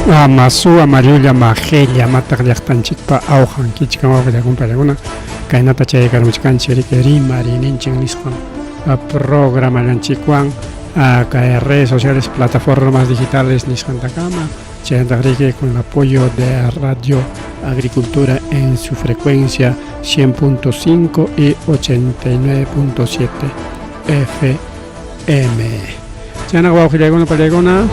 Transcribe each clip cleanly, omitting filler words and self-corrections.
Masua, Mariulla, Majella, mataq llaqtanchikpa awqan kichkan wawqillakuna payllakuna kaynata chayakamuchkanchik riki rimariyninchik nisqan programallanchikwan kay redes sociales, plataformas digitales nisqantakama chaynataq riki con el apoyo de Radio Agricultura en su frecuencia 100.5 y 89.7 FM. Chaynaqa wawqillaykuna pallaykuna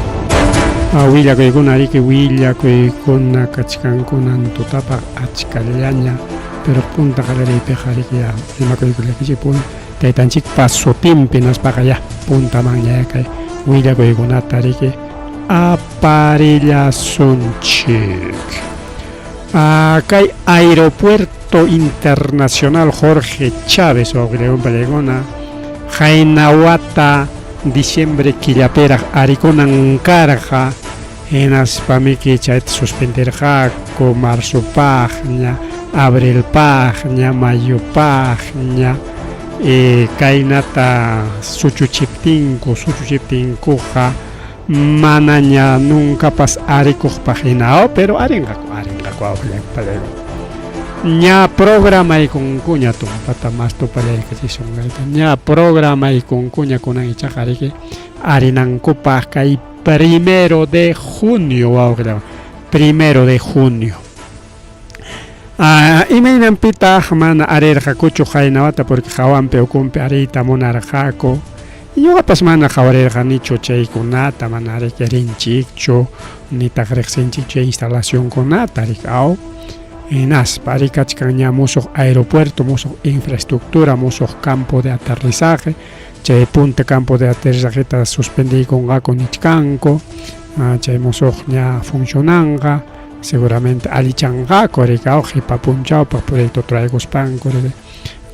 willakuykuna riki willakuykuna kachkankunan tutapaq achkallaña pero punta qallariypiqa riki ya rimakuykullakichik pun taytanchikpa sutinpi naspaqa ya puntamanña kay willakuykunata riki aparillasunchik. Kay Aeropuerto Internacional Jorge Chávez wawqillaykuna pallaykuna qayna wata diciembre killapiraq arikunan karqa hinaspamiki chayta suspendirqaku marzopaqña abrilpaqña mayopaqña y kaynata suchuchiptinku suchuchiptinkuqa manaña nuncapas arikuqpaq hina pero arinqaku arinqaku awqallayku ña programaykunkuña tumpata mas tupallaykachisun ña programaykunkuña kunan ichaqa riki arinankupaq kay primero de junio wawqilla primero de junio imaynanpitaq mana arirqakuchu qaynawata porque hawanpi ukunpi ariyta munarqaku ñuqapas mana qawarirqanichu chaykunata mana riki rinchikchu nitaq riqsinchikchu chay instalacionkunata riki aw hinaspa ari kachkan ña musuq aeropuerto musuq infraestructura musuq campo de aterrizaje chay punta campo de aterrizajeta suspendiykunqaku nichkanku chay musuq ña funcionanqa seguramente allichanqaku riki aw qipa punchawpaq proyecto traikuspanku riki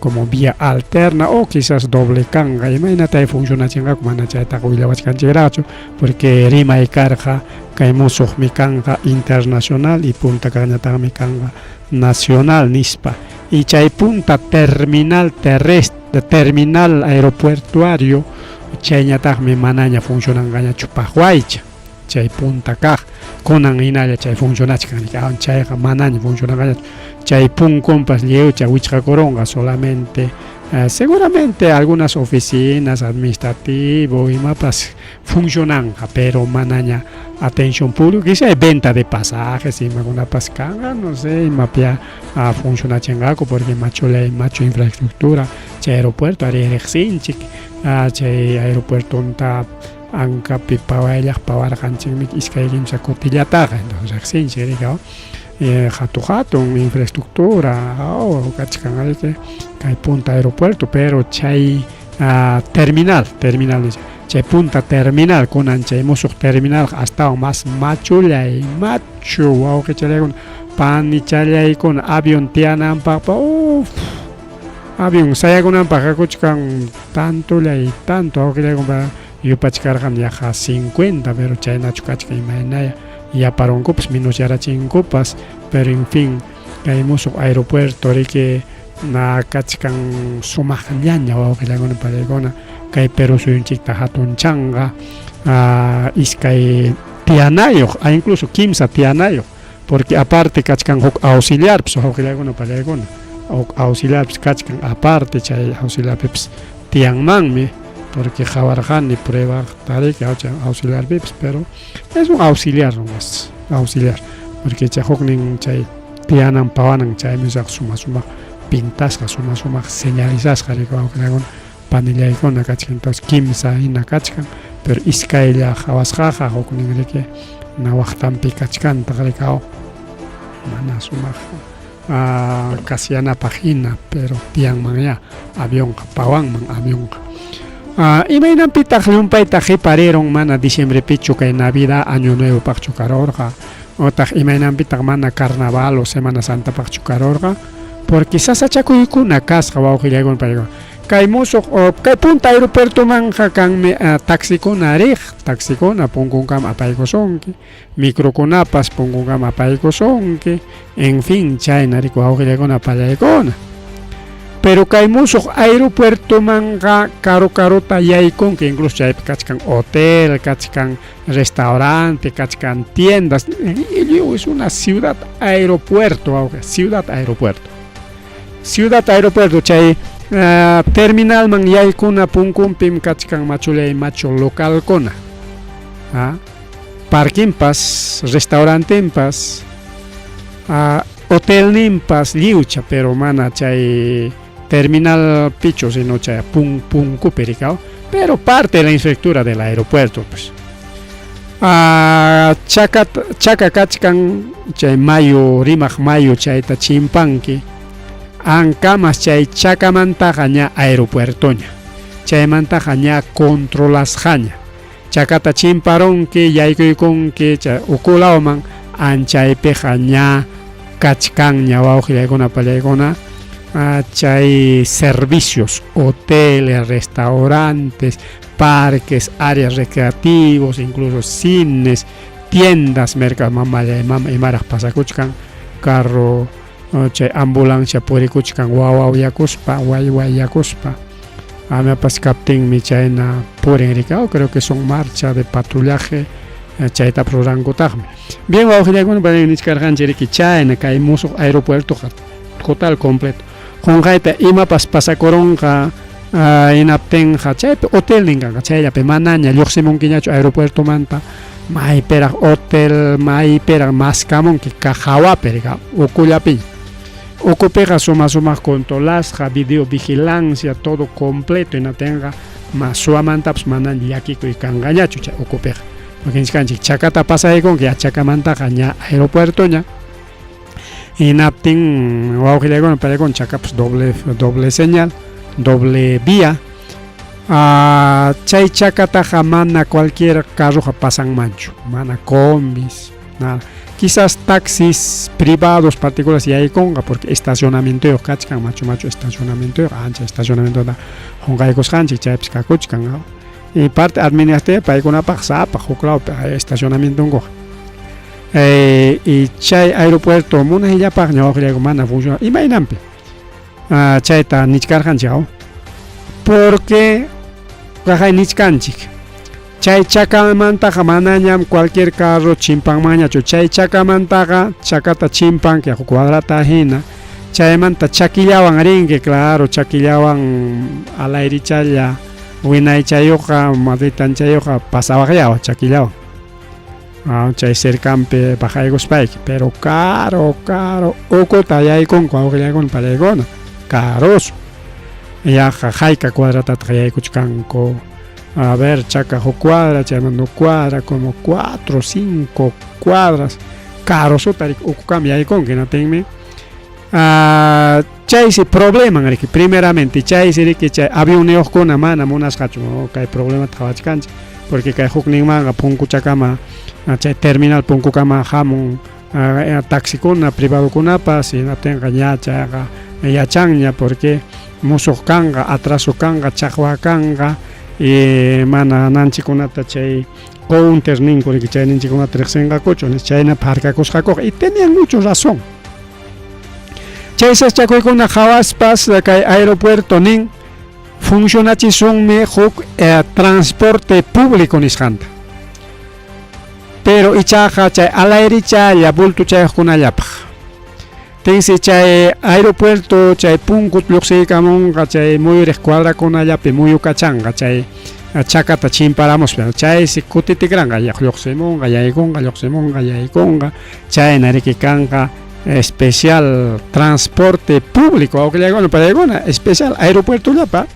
como vía alterna o quizás doble kanqa imaynatay funcionachinqaku mana chaytaqa willawachkanchikraqchu porque rimay karqa kay musuqmi kanqa internacional y punta kaqñataqmi kanqa nacional nispa y chay punta terminal terrestre terminal aeropuertuario chayñataqmi manaña funcionanqañachu paqwaycha chay punta kaq kunan hinalla chay funcionachkan chayqa manaña funcionanqañachu chay punkunpas lliwcha wichqakurunqa solamente seguramente algunas oficinas administrativo imapas funcionanqa pero manaña atención pública quizá venta de pasajes imakunapas kanqa no sé imapia funcionachinqaku porque machulay machu infraestructura chay aeropuerto ari riqsinchik chay aeropuertonta ankapi pawayllaq pawarqanchikmi iskay kimsa kutillataqa entonces riqsinchik riki hatu hatun infraestructura kachkan riki kay punta aeropuerto pero chay terminal terminal chay punta terminal kunan chay musuq terminal astawan mas machullay machu wawqichallaykuna panichallaykuna avión tiyananpaqpa uf avión sayakunanpaq hakuchkan tantollay tanto wawqillaykuna yupachkarqan yaqa 50 pero chaynachu kachkan imaynaya yaparunkupas minusyarachinkupas pero en fin kay musuq aeropuerto riki na kachkan sumaqllaña wawqillaykuna panaykuna kay Perú suyunchikta hatunchanqa iskay tiyanayuq incluso kimsa tiyanayuq porque aparte kachkan huk auxiliarpis wawqillaykuna panaykuna huk auxiliarpis kachkan aparte chay auxiliarpipis tiyanmanmi porque qawarqani prueba riki auxiliarpipis pero es un auxiliar nomás auxiliar porque chay huknin chay tiyanan pawanan chaymi suma sumaq pintasqa suma sumaq señalizasqa riki wawqillaykuna panillaykuna kachkan entonces kimsa hina kachkan pero iskaylla qhawasqaqa huknin riki nawaqtanpi kachkantaq riki mana sumaq kasyanapaq hina pero tiyanmanya avionqa pawanman avionqa imaynanpitaq llumpayta qiparirun mana diciembrepichu kay Navidad Año Nuevopaqchu karurqa otaq imaynanpitaq mana Carnaval o Semana Santapaqchu karurqa porque sasachakuykuna kasqa wawqillaykuna paykuna kay musuq kay punta aeropuertomanqa kanmi taxikuna riq taxikuna punkunkama apaykusunki microkunapas punkunkama apaykusunki en fin chayna riki wawqillaykuna pallaykuna. Pero kay musuq aeropuertomanqa karu karuta yaykunki, incluso chaypi kachkan hotel, kachkan restaurante, kachkan tiendas, lliw es una ciudad aeropuerto, wawqe, ciudad aeropuerto. Ciudad aeropuerto chay terminalman yaykuna punkunpim kachkan machullay machu localkuna. Ah, parquinpas, restaurantenpas, hotelninpas lliwcha, pero mana chay terminal pichu, sino chay punkupi rikaw, pero parte de la infraestructura del aeropuerto, pues. Chaka, chaka kachkan chay mayu, rimaq mayu, chayta chimpanki, ankamas chay chakamantaqa ña aeropuertoña, chaymantaqa ña controlasqaña. Chakata chimparunki, yaykuykunki chay ukulawman, anchaypiqa ña kachkanña wawqillaykuna pallaykuna chay servicios, hoteles, restaurantes, parques, áreas recreativos, incluso cines, tiendas, mercado, mamallay mama imaraq pasakuchkan, carro, chay ambulancia purikuchkan wawawyakuspa, waywayyakuspa. Amapas kaptinmi chayna purin rikaw, creo que son marcha de patrullaje, chaytapas rurankutaqmi. Bien, wawqillaykuna pallaykuna nichkarqanchik riki chayna kay musuq aeropuertoqa total completo. Qunqayta imapas pasakurunqa hinaptinqa chaypi hotelnin kanqa, chayllapi manaña lluqsimunkiñachu aeropuertomanta, maypiraq hotel, maypiraq maskamunki kaq hawapi rika ukullapiña. Ukupiqa suma sumaq controlasqa, video vigilancia, todo completo, hinaptinqa ma suwamantapas manaña llakikuy kanqañachu chay ukupiqa. Porque nichkanchik chakata pasaykunki, ya chakamantaqa ña aeropuertoña. Hinaptin wawqillaykuna pallaykuna chakapas doble, doble señal, doble vía. Chay chakataqa mana cualquier carroqa pasanmanchu, mana combis, nada. Quizás taxis privados particulares yaykunqa porque estacionamientoyuq kachkan, machu machu estacionamientoyuq, ancha estacionamientota qunqaykusqanchik chaypis kakuchkan. Y parte administrativa paykunapaq sapaq huk lawpi estacionamientonkuqa. Y chay aeropuerto munayllapaqña wawqillayku mana funciona. Imaynanpi? Chayta nichkarqanchik, porque kaqay nichkanchik. Chay chakamantaqa manañam cualquier carro chimpanmanñachu. Chay chakamantaqa chakata chimpanki huk cuadrata hina. Chaymanta chakillawan rinki, claro, chakillawan alayrichalla winaychayuqa madritanchayuqa pasawaqllawan chakillawan. Chay cercanpi bajaykuspayki, pero caro, caro, ukuta yaykunku wawqillaykuna pallaykuna, caroso. Yaqa hayka cuadratataq yaykuchkanku. A ver, chaka huk cuadra, chaymanta huk cuadra, como 4, 5 cuadras. Carosota ukukama yaykunki, hinaptinmi chaysi probleman riki, primeramente chaysi riki chay avionniyuqkuna mana munasqachu kay problemata qawachkanchik, porque kay hukninmanqa punkuchakama chay terminal punkukama hamun taxikuna privadokunapas, hinaptinqa ña chayqa yachanña porque musuq kanqa, atraso kanqa, chaqwa kanqa, y mana nanchikunata chay counter ninku riki chay ninchikunata riqsinqakuchu, chayna harkakusqakuqa, y tenían mucho razón. Chay sachakuykuna qhawaspas kay aeropuerto nin funcionachisunmi huk transporte público nisqanta. Pero ichaqa chay alayrichalla bultuchayuqkunallapaq. Tinsi chay aeropuerto chay punku lluqsiykamunqa chay muyuriq cuadrakunallapi muyukachanqa chay chakata chimparamuspa chaysi kutitikranqa lluqsimunqa yaykunqa lluqsimunqa yaykunqa chayna riki kanqa especial transporte público wawqillaykuna pallaykuna especial aeropuertollapa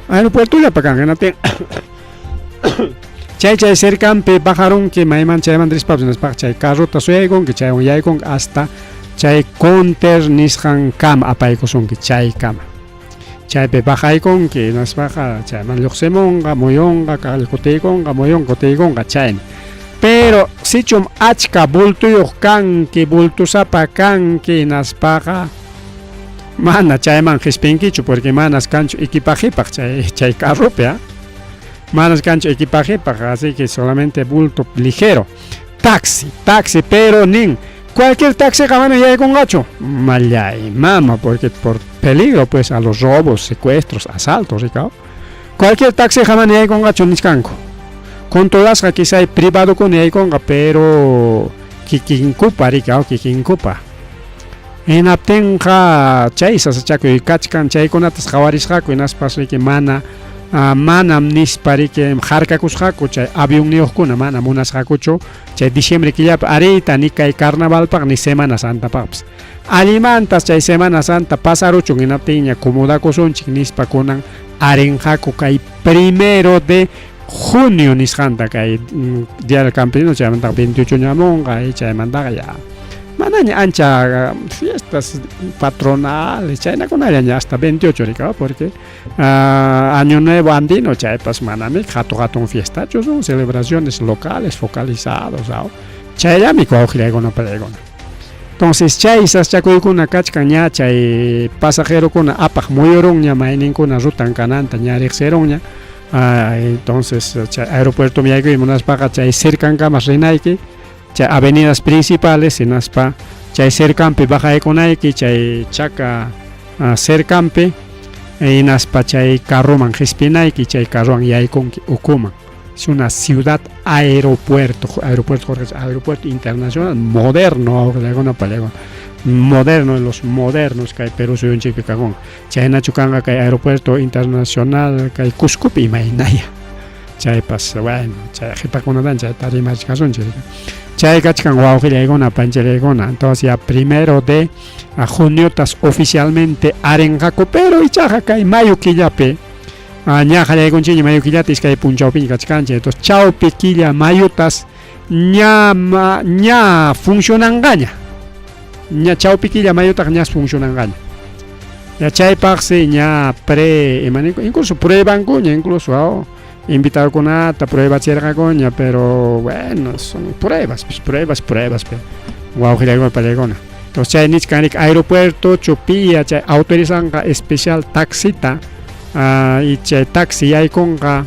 aeropuertollapa kanqa hinaptin chay chay cercanpi bajarunki mayman chayman rispapas hinaspaqa chay carrota suyaykunki chaywan yaykunki hasta chay counter nisqankama apaykusunki chaykama. Chaypi bajaykunki hinaspaqa chayman lluqsimunqa muyunqa kutiykunqa muyunqa kutiykunqa chayna. Pero sichum achka bultuyuq kanki bultusapa kanki hinaspaqa mana chayman qispinkichu porque manas kanchu equipajipaq chay chay carropi, manas kanchu equipajipaq, así que solamente bulto ligero. Taxi, taxi, pero nin Cualquier taxiqa mana yaykunqachu. Mallay mama, porque por peligro pues a los robos, secuestros, asaltos, rikaw. Cualquier taxiqa mana yaykunqachu nichkanku. Controlasqa quizá privadokuna yaykunqa, pero kikinkupa rikaw, kikinkupa. Hinaptinqa chay sasachakuy kachkan, chaykunatas qawarisqaku hinaspas riki mana manam nispa riki harkakusqaku chay avionniyuqkuna mana munasqakuchu chay diciembre killapi ariyta ni kay carnavalpaq ni Semana Santapaqpas. Allimantas chay Semana Santa pasaruchun hinaptinña comodakusunchik nispa kunan arinqaku kay primero de junio nisqanta kay Día del Campesino chaymantaqa 28 ñamunqa chaymantaqa ya manaña ancha fiestas patronales chaynakunallaña hasta 28 rikaw porque Año Nuevo Andino chaypas manami hatun hatun fiestachu son celebraciones locales focalizados chayllami wawqillaykuna palaykuna. Entonces chay saschakuykuna kachkan ña chay pasajerokuna apaq muyurunña mayninkuna rutan kananta ña riqsirunña. Entonces chay aeropuertoman yaykuy munaspaqa chay cercankamas rinayki chay avenidas principales hinaspa chay cercanpi bajaykunayki chay chaka cercanpi hinaspa chay carroman qispinayki chay carrowan yaykunki ukuman. Es una ciudad aeropuerto, aeropuerto Jorge, aeropuerto internacional moderno, moderno de los modernos kay Perú suyunchikpi kakun. Chaynachu kanqa kay aeropuerto internacional kay Cuscopi imaynaya. Chaypas bueno, chay qhipakunatan chayta rimachkasunchik. Chay kachkan wawqillaykuna, panchillaykuna. Entonces ya primero de juniotas oficialmente arinqaku, pero ichaqa kay mayo killapi ña qallaykunchikña mayo killata iskay punchawpiña kachkanchik. Entonces chawpi killa mayutas ña ña funcionanqaña. Ña chawpi killa mayutaqa ñas funcionanqaña. Ya chaypaqsi ña pre imaninku incluso pruebankuña incluso invitadokunata pruebachirqakuña, pero bueno, son pruebas, pues pruebas, pruebas, pero wawqillaykuna pallaykuna. Entonces chay nichkan riki aeropuerto chupia chay autorizanqa especial taxita y chay taxi yaykunqa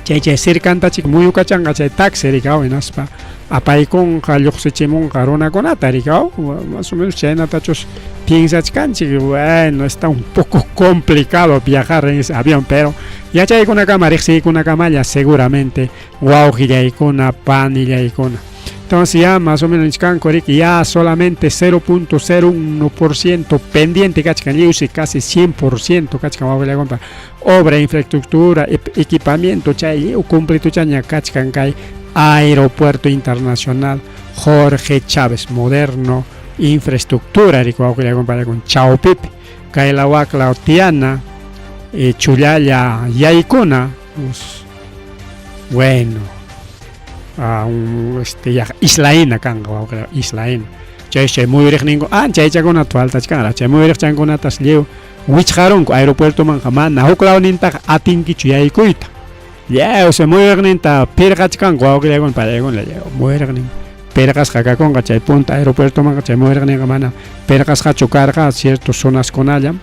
chay chay cercantachik muyukachanqa chay taxi rikaw hinaspa apaykunqa lluqsichimunqa runakunata rikaw más o menos chaynatachus piensachkanchik. Bueno, está un poco complicado viajar en ese avión, pero yachaykunakama riqsiykunakamalla seguramente wawqillaykuna panillaykuna. Entonces ya más o menos nichkanku riki ya solamente 0.01% pendiente kachkan lliwsi casi 100% kachkan wawqillaykuna obra, infraestructura, equipamiento chay lliw cumplituchaña kachkan kay Aeropuerto Internacional Jorge Chávez, moderno infraestructura riki wawqillaykuna chawpipi kay lawaklaw tiyana chullalla yaykuna bueno ya islahina kanqa wawqilla islahina chay chay muyuriqninku ancha aychakunata faltachkanraq chay muyuriqchankunatas lliw wichqarunku aeropuertomanqa mana huk lawnintaqa atinkichu yaykuyta lliw chay muyuriqninta pirqachkanku wawqillaykuna pallaykuna lliw muyuriqnin pirqasqa kakunqa chay punta aeropuertomanqa chay muyuriqninqa mana pirqasqachu karqa ciertos zonaskunallam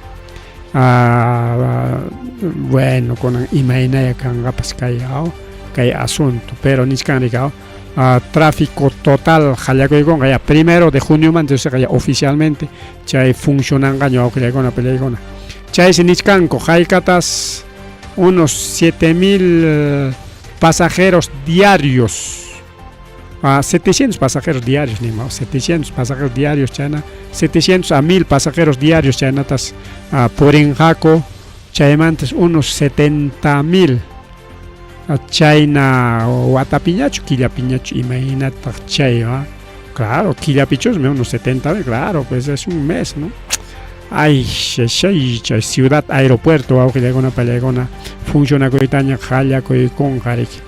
bueno kunan imaynaya kanqapas kay kay asunto pero nichkan rikaw tráfico total qallakuykunqa ya primero de juniomanta ya oficialmente chay funcionanqaña wawqillaykuna pallaykuna chaysi nichkanku haykatas unos 7000 pasajeros diarios 700 pasajeros diarios nima 700 pasajeros diarios chayna 700 a 1000 pasajeros diarios chaynatas purinqaku chaymantas unos 70,000 chayna watapiñachu killapiñachu imaynataq chay claro killapichusmi unos 70,000 claro pues es un mes, ¿no? Ay, chay chay ciudad aeropuerto wawqillaykuna pallaykuna funcionakuytaña qallakuykunqa riki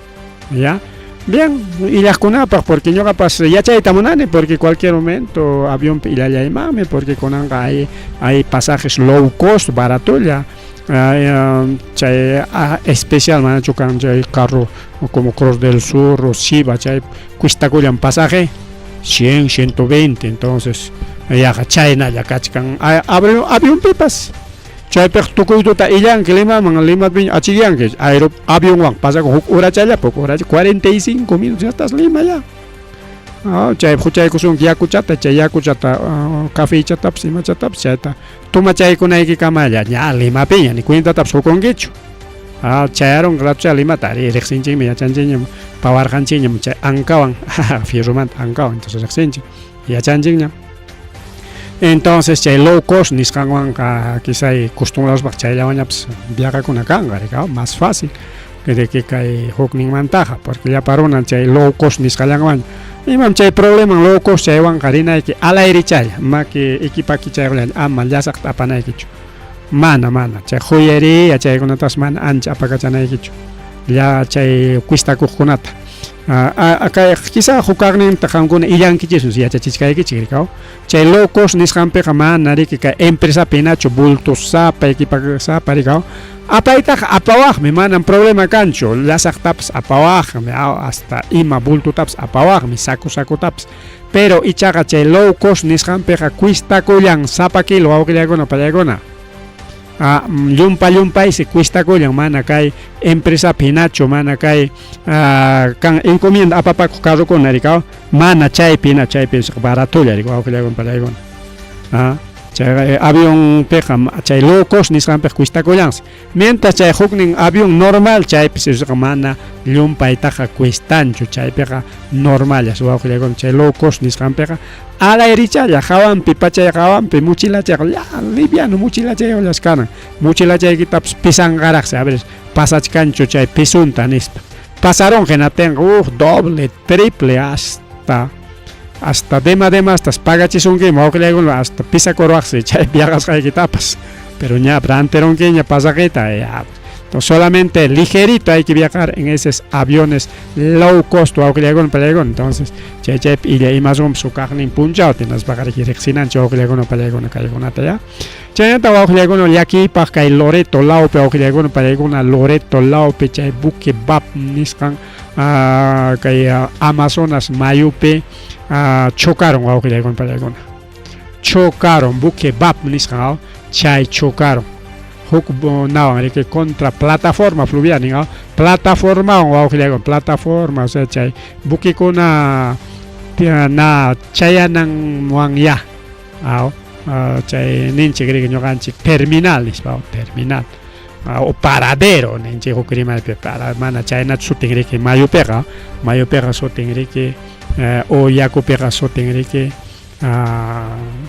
ya. Bien, illaqkunapaq porque ñuqapas yachayta munani porque cualquier momento avionpi illallaymanmi porque kunanqa hay pasajes low cost baratolla chay especial manachu kan chay carro como Cruz del Sur o Civa chay cuestakullan pasaje 100, 120 entonces yaqa chaynalla kachkan avionpipas chaypiqa tukuy tuta illanki Limaman Limapiña achikyanki avionwan pasakun huk horachalla huk horacha 45 minutos ya estás Lima ya. Chay huchaykusunki yakuchata, chay yakuchata, cafeychatapas, imachatapas chayta tomachaykunaykikamalla ña Limapiña ni cuentatapas hukunkichu. Chayarunqa ratucha Limata, arí, riqsinchikmi, yachanchikñam, pawarqanchikñam chay ankawan, fierromanta ankawan, entonces riqsinchik, yachanchikñam. Entonces chay low cost nisqanwanqa quizá costumbradospaq chayllawanñapas viajakuna kanqa, rika, más fácil de que kay hukninmantaqa, porque llapa runan chay low cost nisqallanwan. Imam chay problema low cost chaywanqa rinayki alayrichala, maki equipaki chayqallan ama llasaqta apanaykichu. Mana, mana, chay joyería chaykunatas mana ancha apakachanaykichu. Ya chay cuistakuqkunata. Kay quizá hukaqninta qamkuna illankichismi yachachichkaykichik rikaw. Chay low cost nisqanpiqa mana riki kay empresapi hinachu bultosapa, equipasapa rikaw. Apaytaqa apawaqmi, manam problema kanchu, llasaqtapas apawaqmi, hasta ima bultotapas apawaqmi, saco sacotapas. Pero ichaqa chay low cost nisqanpiqa cuistakullan sapa kilo wawqillaykuna pallaykuna. Llumpa llumpaysi cuistakullan, mana kay empresapi hinachu, mana kay kan encomienda apapakuq carrokuna rikaw, mana chaypi hina, chaypi baratolla rikaw wawqillaykuna pallaykuna. Chayqa avionpiqa chay low cost nisqanpiqa cuistakullansi. Mientras chay huknin avión normal chaypis isqa mana llumpaytaqa cuestanchu, chaypiqa normallas wawqillaykuna chay low cost nisqanpiqa alayrichala hawanpi pachay hawanpi mochilachayqa ya liviano mochilachayuqllas kanan, mochilachaykitapas pisanqaraqsi a ver pasachkanchu chay pisunta nispa. Pasarunqa hinaptinqa uff doble, triple hasta hasta dema demastas pagachisunkiman wawqillaykuna hasta pisakuruwaqsi chay viajasqaykitapas, pero ña rantirunkiña pasaquita ya. Entonces solamente ligerito hay que viajar en esos aviones low cost wawqillaykuna pallaykuna. Entonces chay chaypi illa imasunpas hukaqnin punchawta hinaspaqa riki riqsinanchik wawqillaykuna pallaykuna kaykunata ya. Chaynata wawqillaykuna llakiypaq kay Loreto lawpi wawqillaykuna pallaykuna Loreto lawpi chay buque BAP nisqan kay Amazonas mayupi chocaron wawqillaykuna pallaykuna. Chocaron buque BAP nisqan chay chocaron. Huk nawan riki contra plataforma fluvial nin plataformawan wawqillaykuna plataforma, o sea chay buquekuna na chayananwan ya chay ninchik riki ñuqanchik terminal nispa, terminal o paradero ninchik huk rimaypi, para mana chaynachu sutin riki mayupiqa, mayupiqa sutin riki o yakupiqa sutin riki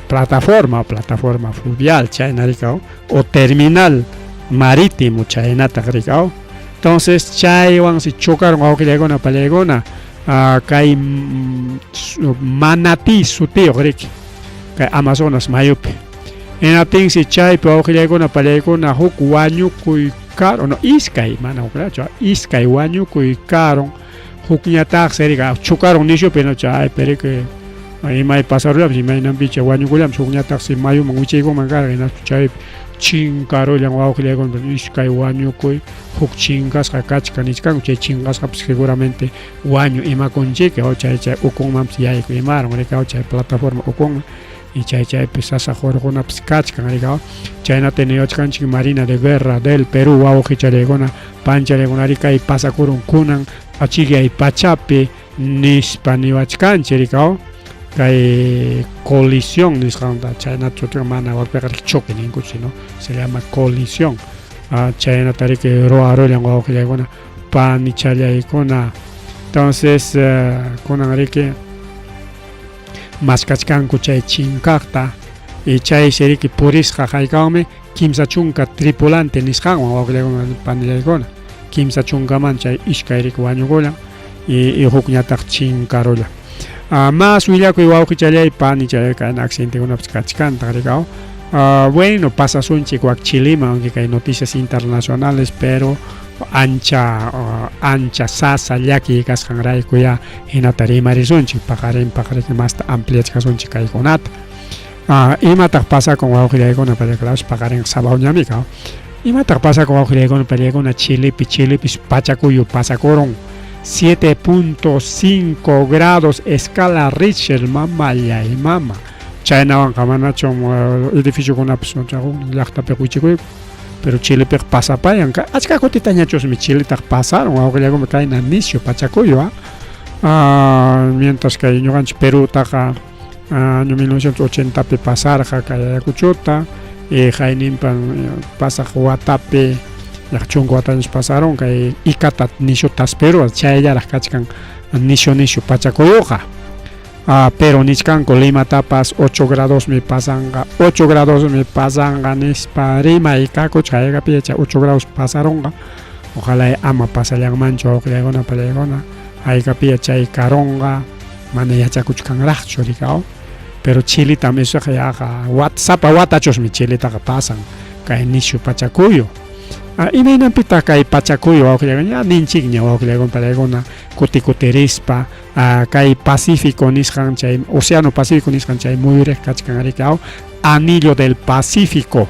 plataforma, plataforma fluvial chayna rikaw o terminal marítimo chaynataq rikaw. Entonces chaywansi chocaron wawqillaykuna pallaykuna kay Manatí sutiyuq riki kay Amazonas mayupi. Hinaptinsi chaypi wawqillaykuna pallaykuna huk wañukuy karon, no, iskay, mana hukllachu, iskay wañukuy karon, hukñataqsi riki chocaron nishupi, no, chaypi riki imay pasarullapas imaynanpicha wañukullanpas, hukñataqsi mayuman wichaykunman karqa, hinaspa chaypi chinkarullan wawqillaykuna iskay wañukuy, huk chinkasqa kachkan nichkanku, chay chinkasqapas seguramente wañu imakunchiki, chay chay ukunmanpas yayku imaron rikaw chay plataforma ukunman, y chay chaypi sasa hurqunapas kachkan rikaw. Chaynata niwachkanchik Marina de Guerra del Perú wawqichallaykuna panchallaykuna rikay pasakurun kunan achikyay pachapi nispa niwachkanchik rikaw kay colisión nisqanta, chaynata sutinqa mana wakpiqa choque ninkuchu, sino se llama colisión. Chaynata riki ruwarullan wawqillaykuna panichallaykuna. Entonces kunan riki maskachkanku chay chinkaqta, y chaysi riki purisqa haykawmi 30 tripulante nisqanwan wawqillaykuna panillaykuna, 30man chay iskay riki wañukullan y hukñataq chinkarullan. Más willakuy wawqichallay panichallay kayna accidentekunapas kachkantaq rikaw. Bueno, pasasunchik wak Chiliman, aunque kay noticias internacionales, pero ancha ancha sasa llakiy kasqanrayku ya hinata rimarisunchik paqarin paqarin masta ampliachkasunchik kaykunata. Imataq pasakun wawqillaykuna pallaklapas paqarin sabawñami kaw. Imataq pasakun wawqillaykuna pallaykuna Chilepi, Chilepis pachakuyu pasakurun 7.5 grados escala Richter, mamallay mama. Chaynawanqa manachu edificiokunapas llaqtapiqa wichikuyku, pero Chilepiqa pasapayan, achka kutitañachusmi Chiletaq pasaron wawqillaykuna kayna nisyu pachakuyu. Mientras kay ñuqanchik Perútaqa año 1980pi pasarqa kay Ayacuchota y qayninpan pasaq watapi yaqa chunka watañas pasarun kay Icata nishu taspirua chayllaraq kachkan nishu nishu pachakuyuqa. Pero nichkanku Limatapas 8 gradosmi pasanqa, 8 gradosmi pasanqa nispa rimay kakuchka haykapiya chay 8 grados pasarunqa. Ojalá ama pasallanmanchu wawqillaykuna pallaykuna haykapiya chay karunqa mana yachakuchkanraqchu rikaw. Pero Chilitam esoqa yaqa wat, sapa watachusmi Chilitaqa pasan kay nishu pachakuyu. Imaynanpitaq kay pachakuyu wawqillaykuna ña ninchikña wawqillaykuna pallaykuna kuti kutirispa kay Pacífico nisqan chay Océano Pacífico nisqan chay muyuriq kachkan riki aw anillo del Pacífico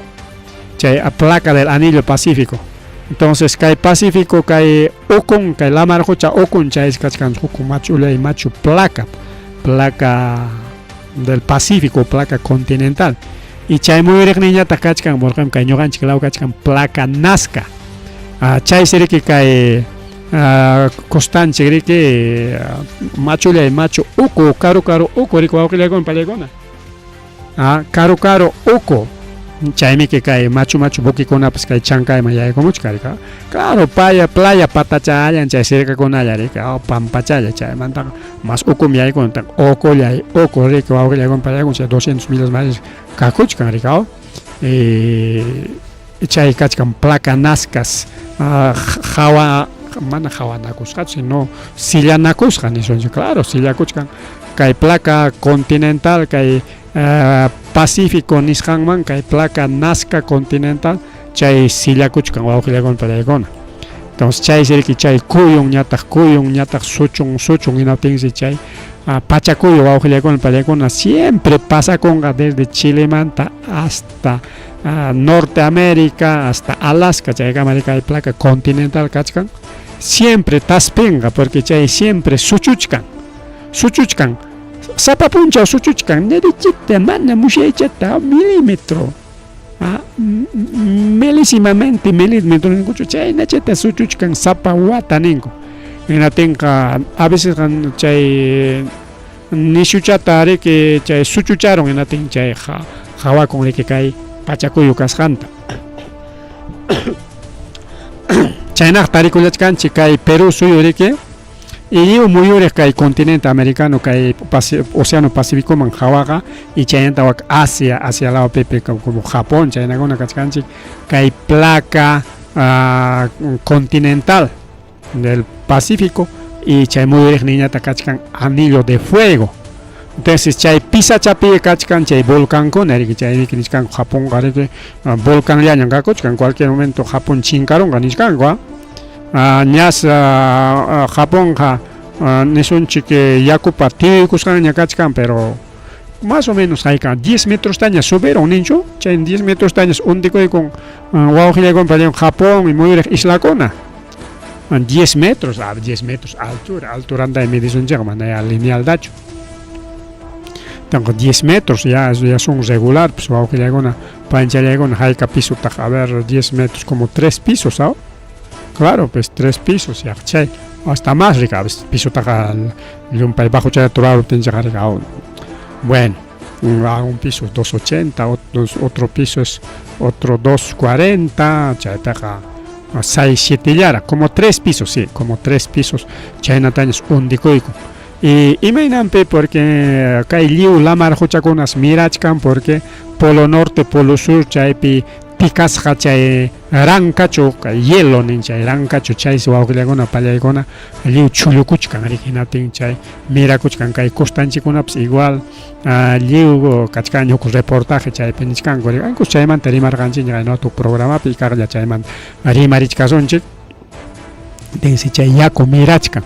chay placa del anillo Pacífico. Entonces kay Pacífico kay ukun kay lamar qucha ukun chay kachkan huk machullay machu placa, placa del Pacífico, placa continental. Y chay muyuriqninñataq kachkan, por ejemplo, kay ñuqanchik law kachkan placa Nazca. Chaysi riki kay costanchik riki machullay machu uku karu karu uku riki wawqillaykuna pallaykuna. Karu karu uku chaymiki kay machu machu buquekunapas kay Chancayman yaykumuchkan riki. Claro, paya playa patachallan chay sirkakunalla riki, pampachalla chaymantaqa mas ukum yaykun ukullay uku riki wawqillaykuna pallaykuna chay 200 millas más kakuchkan riki. Chay kachkan placa Nazcas hawa mana hawanakusqachu sino sillanakusqa nisunchik, claro sillakuchkan kay placa continental kay Pacífico nisqanman kay placa Nazca continental chay sillakuchkan wawqillaykuna pallaykuna. Entonces chaysi riki chay kuyun ñataq kuyun ñataq suchun suchun hinaptinsi chay pachakuyu wawqillaykuna pallaykuna siempre pasakunqa desde Chilemanta hasta Norte América hasta Alaska chaykama riki kay placa continental kachkan siempre taspinqa porque chay siempre suchuchkan suchuchkan sapa punchaw suchuchkan derechita mana musyaychata milímetro milísimamente milímetro ninkuchu chaynachata suchuchkan sapa wata ninku hinaptinqa a veces chay nishuchata riki chay suchucharun hinaptin chay qhawakun riki kay pachakuyu kasqanta. Chaynaq tarikullachkanchik kay Perú suyu riki lliw muyuriq kay continente americano kay Océano Pacíficoman qhawaqa y chaynata wak Asia, Asia lawpipi como Japón chaynakuna kachkanchik kay placa continental del Pacífico y chay muyuriqninñataq kachkan anillo de fuego. Entonces chay pisachapi kachkan chay volcankuna riki chaymi nichkanku Japonqa riki volcanllañan kakuchkan cualquier momento Japón chinkarunqa nichkanku. Ñas Japonqa nisunchik yakupa tiyuykusqanña kachkan pero más o menos hayka 10 metrostaña subieron ninchu chay 10 metrostañas undikuykun wawqillaykuna Japón y muyuriq islakuna 10 metros, 10 metros altura, alturanta midisunchikqa mana ya linealtachu. Tengo 10 metros, ya, ya son regular, pues wawqillaykuna panchallaykuna hayka pisotaq, a ver, 10 metros, como 3 pisos, ¿sabes? Claro, pues 3 pisos, ya, chay, hasta más rica, pisotaqa llumpay bajo chay turaruptinchikqa rica. Bueno, un piso es 2.80, otro piso es otro 2.40, chaytaqa 6, 7 llara, como 3 pisos, sí, como 3 pisos, chaynatañas undikuyku. Y imaynanpi porque kay lliw lamar quchakunas mirachkan porque polo norte, polo sur chaypi tikasqa chay rankachu kay hielo nin chay rankachu chaysi wawqillakuna pallaykuna lliw chullukuchkan riki hinaptin chay mirakuchkan kay costanchikkunapas igual lliw kachkan huk reportaje chaypi nichkanku ankus chaymanta rimarqanchikña kay otro programapi kaqlla chaymanta rimarichkasunchik. Tinsi chay yaku mirachkan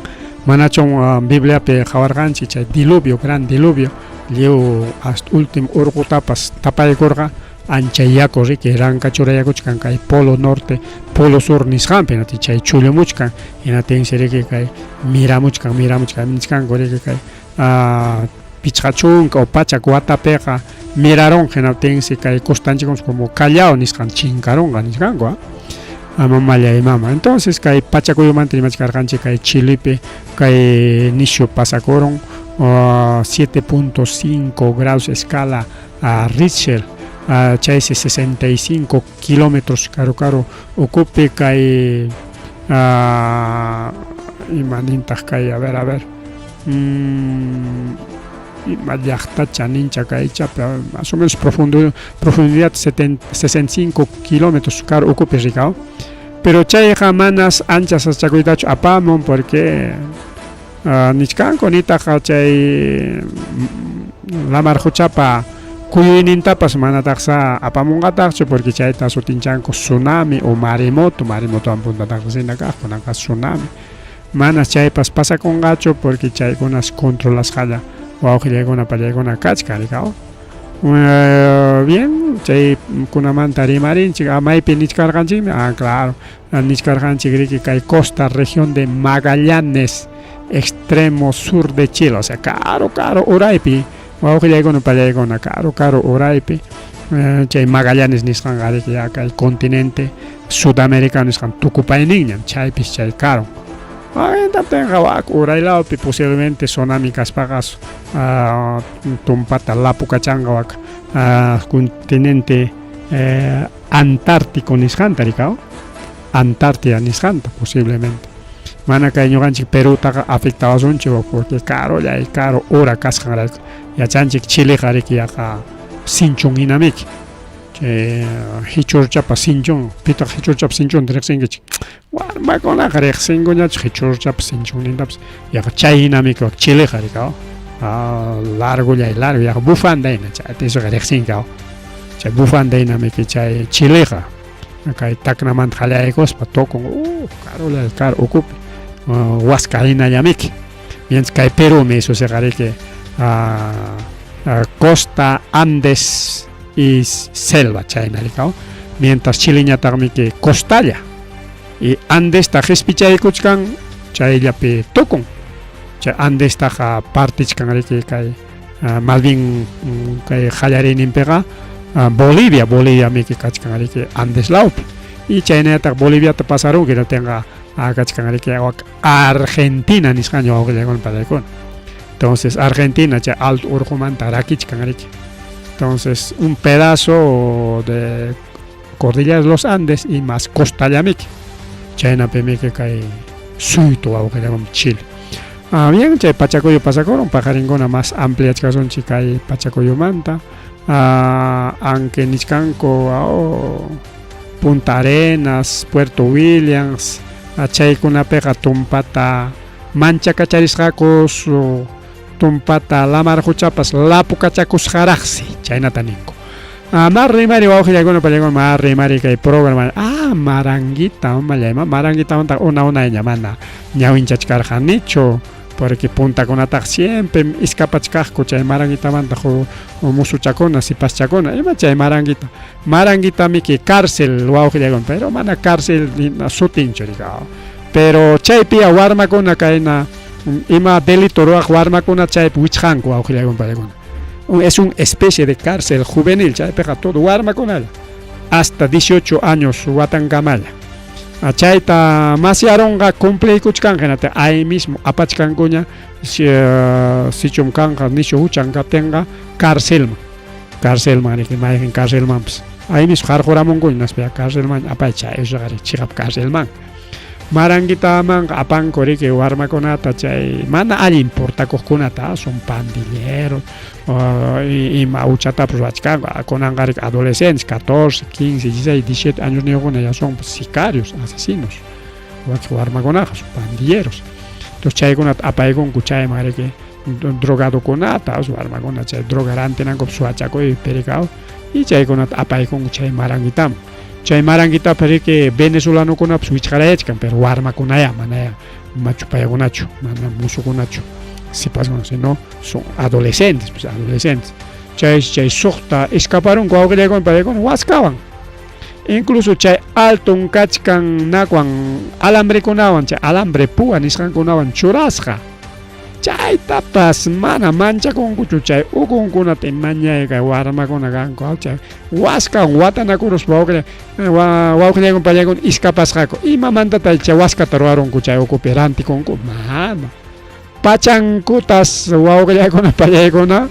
manachun Bibliapi qhawarqanchik chay diluvio, gran diluvio lliw hasta último urqutapas tapaykurqa ancha yaku riki rankachurayakuchkan kay polo norte, polo sur nisqanpi hinaptin chay chullumuchkan hinaptinsi riki kay miramuchkan miramuchkan nichkanku riki kay 50 o 100 watapiqa mirarunqa hinaptinsi kay costanchikkunas como Callao nisqan chinkarunqa nichkanku. Mamallay mama. Entonces kay Pachakuyumanta rimachkarqanchik kay Chilepi kay nishu pasakurun 7.5 grados escala Richter, chaysi 65 kilómetros karu karu ukupi kay ima nintaq kay a ver a ver ima llaqtacha nincha kaychapi más o menos profundo profundidad 65 kilómetros karu ukupi rikaw pero chayqa manas ancha sasachakuytachu apamun porque nichkanku nitaq chay lamar quchapa kuyuynintapas manataqsa apamunqataqchu porque chayta sutinchanku tsunami o maremoto, maremotowan puntataqsi hina kaq kunanqa tsunami. Manas chaypas pasakunqachu porque chaykunas controlasqalla wawqillaykuna pallaykuna kachkan rikaw. Bien, chaykunamanta rimarinchik. Ah, maypi nichkarqanchikmi? Ah, claro. Nichkarqanchik riki kay costa región de Magallanes, extremo sur de Chile, o sea, karu karu uraypi wawqillaykuna pallaykuna karu karu uraypi chay Magallanes nisqanqa riki ya kay continente sudamericano nisqan tukupayninñam chaypis chay karun. Hinaptinqa wak uray lawpi posiblemente tsunami kaspaqa tumpata lapukachanqa wak continente antártico nisqanta rikaw, Antártida nisqanta posiblemente. Mana kay ñuqanchik Perútaqa afectawasunchik porque karullay karu ura kasqanrayku. Yachanchik Chileqa riki yaqa sinchun hinamiki. Chay hichurchapa sinchun, pitaq hichurchapa sinchunta riqsinkichik? Warmakunaqa riqsinkuñachu hichurchapa sinchunnintapas. Yaqa chay hinamiki wak Chileqa rikaw. Largollay largo yaqa bufanda hina chayta isuqa riqsinki. Chay bufanda hinamiki chay Chileqa. Kay Tacnamanta qallaykuspa tukun karullay karu ukupi waska hinallamiki. Mientras kay Perúmi isusiqa riki costa Andes y selva chayna rikaw. Mientras Chileñataqmiki costalla y Andesta qispichaykuchkan chayllapi tukun. Chay Andestaqa partichkan riki kay más bien kay qallariyninpiqa Bolivia, Bolivia miki kachkan riki Andes lawpi. Y chaynallataq Boliviata pasarunki hinaptinqa kachkan riki Argentina nisqanña wawqillaykuna pallaykuna. Entonces Argentina chay alto urqumanta rakichkan riki. Entonces un pedazo de cordillera de los Andes y más costallamiki. Chaynapimiki kay suytu wawqillaykuna Chile. Bien, chay Pachacuyo pasakurun, paqarinkuna más ampliachkasunchik kay Pachacuyumanta. Aunque nichkanku Punta Arenas, Puerto Williams, chaykunapiqa tumpata manchakacharisqaku tumpata lamar quchapas lapukachakusqaraqsi, chaynata ninku. Mar rimari wawqillaykuna pallaykuna mar rimari kay programa maranguita umallayma maranguitamanta una unayña mana ñawinchachkarqanichu porque puntakunataqa siempre iskapachkaqku chay maranguitamanta musuchakuna sipaschakuna ima chay maranguita maranguitamiki cárcel wawqillaykuna pero mana cárcel sutinchu rikaw pero chaypiya warmakuna kayna ima delito ruwaq warmakuna chaypi wichqanku wawqillaykuna pallaykuna. Es una especie de cárcel juvenil chaypiqa todo warmakunalla hasta 18 años watankamalla. Chayta masyarunqa cumpliykuchkanqa hinata ahí mismo apachkankuña sichum kanqa nishu huchan kaptinqa carcelman carcelman riki mayqin carcelmanpas ahí mismo qarquramunkuña hinaspa carcelman apay chay usuqa chiqap carcelman. Maranguitamanqa apanku riki warmakunata chay mana allin portakuqkunata son pandilleros ima huchatapas ruwachkanku kunanqa riki adolescentes 14, 15, 16, 17 años niyuqkuna ya son sicarios, asesinos. Wakin warmakunaqa son pandilleros. Entonces chaykunata apaykunku chayman riki drogadokunata warmakuna chay droga rantinankupi suwachakuy perikaw y chaykunata apaykunku chay maranguitaman. Chay maranguitapi riki venezolanokunapas wichqarayachkan pero warmakunaya manaya machupayakunachu mana musukunachu sipaskuna sino son adolescentes pues adolescentes. Chay chay suqta escaparunku wawqillaykuna pallaykuna waskawan. Incluso chay alton kachkan nakwan alambrekunawan chay alambre púa nisqankunawan churasqa. Chaytapas mana manchakunkuchu chay ukunkunata mañay kay warmakuna kanku chay waskan watanakuruspa wawqilla wawqillaykuna pallaykuna iskapasqaku imamantataq chay waskata ruwarunku chay ukupi rantikunku mana pachankutas wawqillaykuna pallaykuna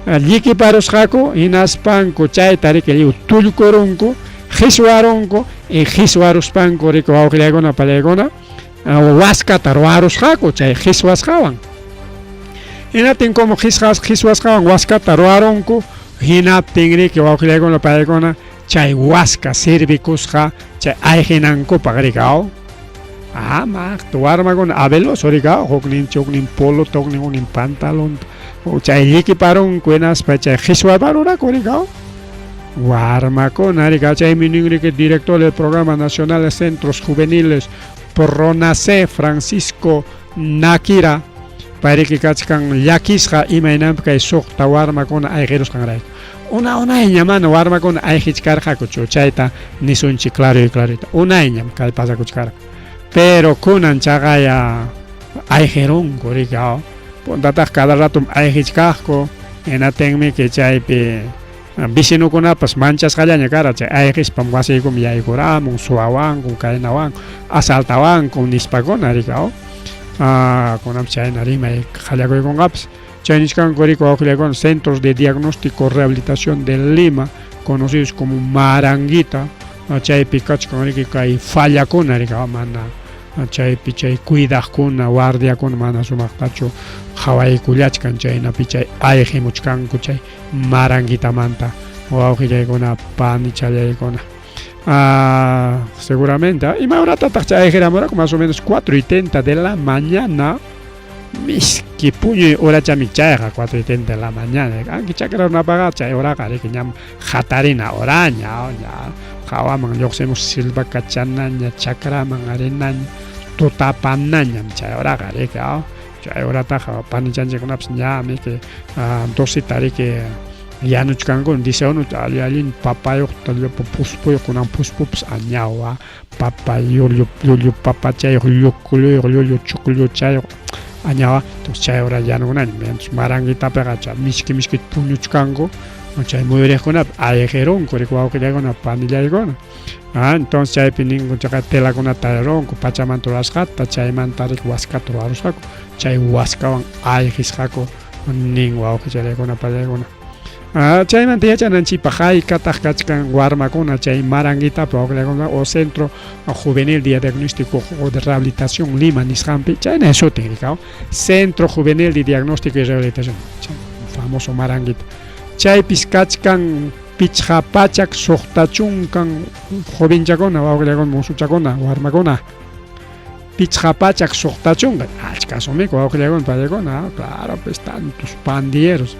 llikiparusqaku hinaspanku chayta riki lliw tullkurunku qhiswarunku y qhiswaruspanku riki wawqillaykuna pallaykuna waskata ruwarusqaku chay qhiswasqawan. Hinaptin como qhisqas qhiswasqawan waskata ruwarunku, hinaptin riki wawqillaykuna paykuna chay waska servikusqa chay ayqinankupaq riki aw. Ah, maqta warmakuna abeloso riki aw, huknin huknin polota, huknin huknin pantalonta, chay llikiparunku hinaspa chay qhiswaparuraku riki aw. Warmakuna riki chaymi nin riki director del Programa Nacional de Centros Juveniles Pronace Francisco Nakira payriki kachkan llakisqa imaynanpi kay suqta warmakuna ayqirusqanrayku. Una unayña mana warmakuna ayqichkarqakuchu chayta nisunchik claro y clarito. Unayñam kay pasakuchkarqa. Pero kunan chaqaya ayqirunku riki puntataq cada ratom ayqichkaqku hinatinmi que chaypi Vecinokunapas manchasqallaña kara chay ayqispam wasiykuman yaykuramun, suwawanku, kaynawanku, asaltawanku nispakuna riki aw. Ah, kunanpas chayna rimay qallakuykunqapas. Chay nichkanku riki wawqillaykuna Centros de Diagnóstico Rehabilitación de Lima, conocidos como Maranguita, chaypi kachkan riki kay fallakuna riki mana chaypi chay cuidaqkuna, guardiakuna mana sumaqtachu qhawaykullachkan chaynapi chay ayqimuchkanku chay maranguitamanta wawqillaykuna panichallaykuna. Ah, seguramente, ah, ima horatataq chay ayqiramuraku más o menos 4:30 de la mañana miski puñuy horachami chayqa 4:30 de la mañana anki chakra runapaqa chay horaqa riki ñam hatarina horaña ña hawaman lluqsimus silva kachanaña chakraman rinaña tutapanañam chay horaqa riki chay horataqa panichanchikkunapas ñami que doceta riki yanuchkanku dice uno alli allin papayuqta llapa puspuyuq kunan puspupas añawa papa llullu llullu papachayuq llukluyuq llullu chuqlluchayuq añawa entonces chay hora yanukunaña mientras maranguitapiqa chay miski miski puñuchkanku chay muyuriqkunapi ayqirunku riki wawqillaykuna panillaykuna. Ah, entonces chaypi ninku chaqa telakunata tarirunku pachamanta rurasqata chaymanta riki waskata rurarusqaku chay waskawan ayqisqaku nin wawqichallaykuna pallaykuna. Ah, chaymanta yachananchikpaq haykataq kachkan warmakuna chay maranguitapi wawqillaykuna o Centro Juvenil de Diagnóstico o de Rehabilitación Lima nisqanpi chayna sutin rikaw Centro Juvenil de Diagnóstico y Rehabilitación famoso maranguita chaypis kachkan 560 jovenchakuna wawqillakuna musuchakuna warmakuna 560 achka sumikun wawqillakuna payakuna claro pues tantos pandilleros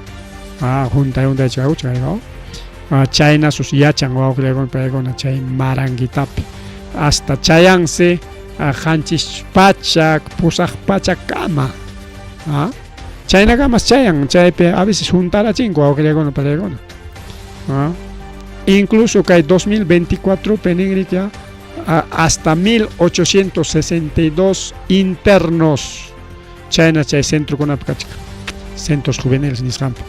juntay juntaychikakuchkan chayna sus yachan wawqillakuna payakuna chay maranguitapi hasta chayansi 708 kama chaynakamas chayan chaypi a veces juntarachinku wawqillakuna payakuna. Incluso kay 2024 pi ninriki hasta 1862 internos chayna chay centrokunapi kachkan centros juveniles nisqanpi.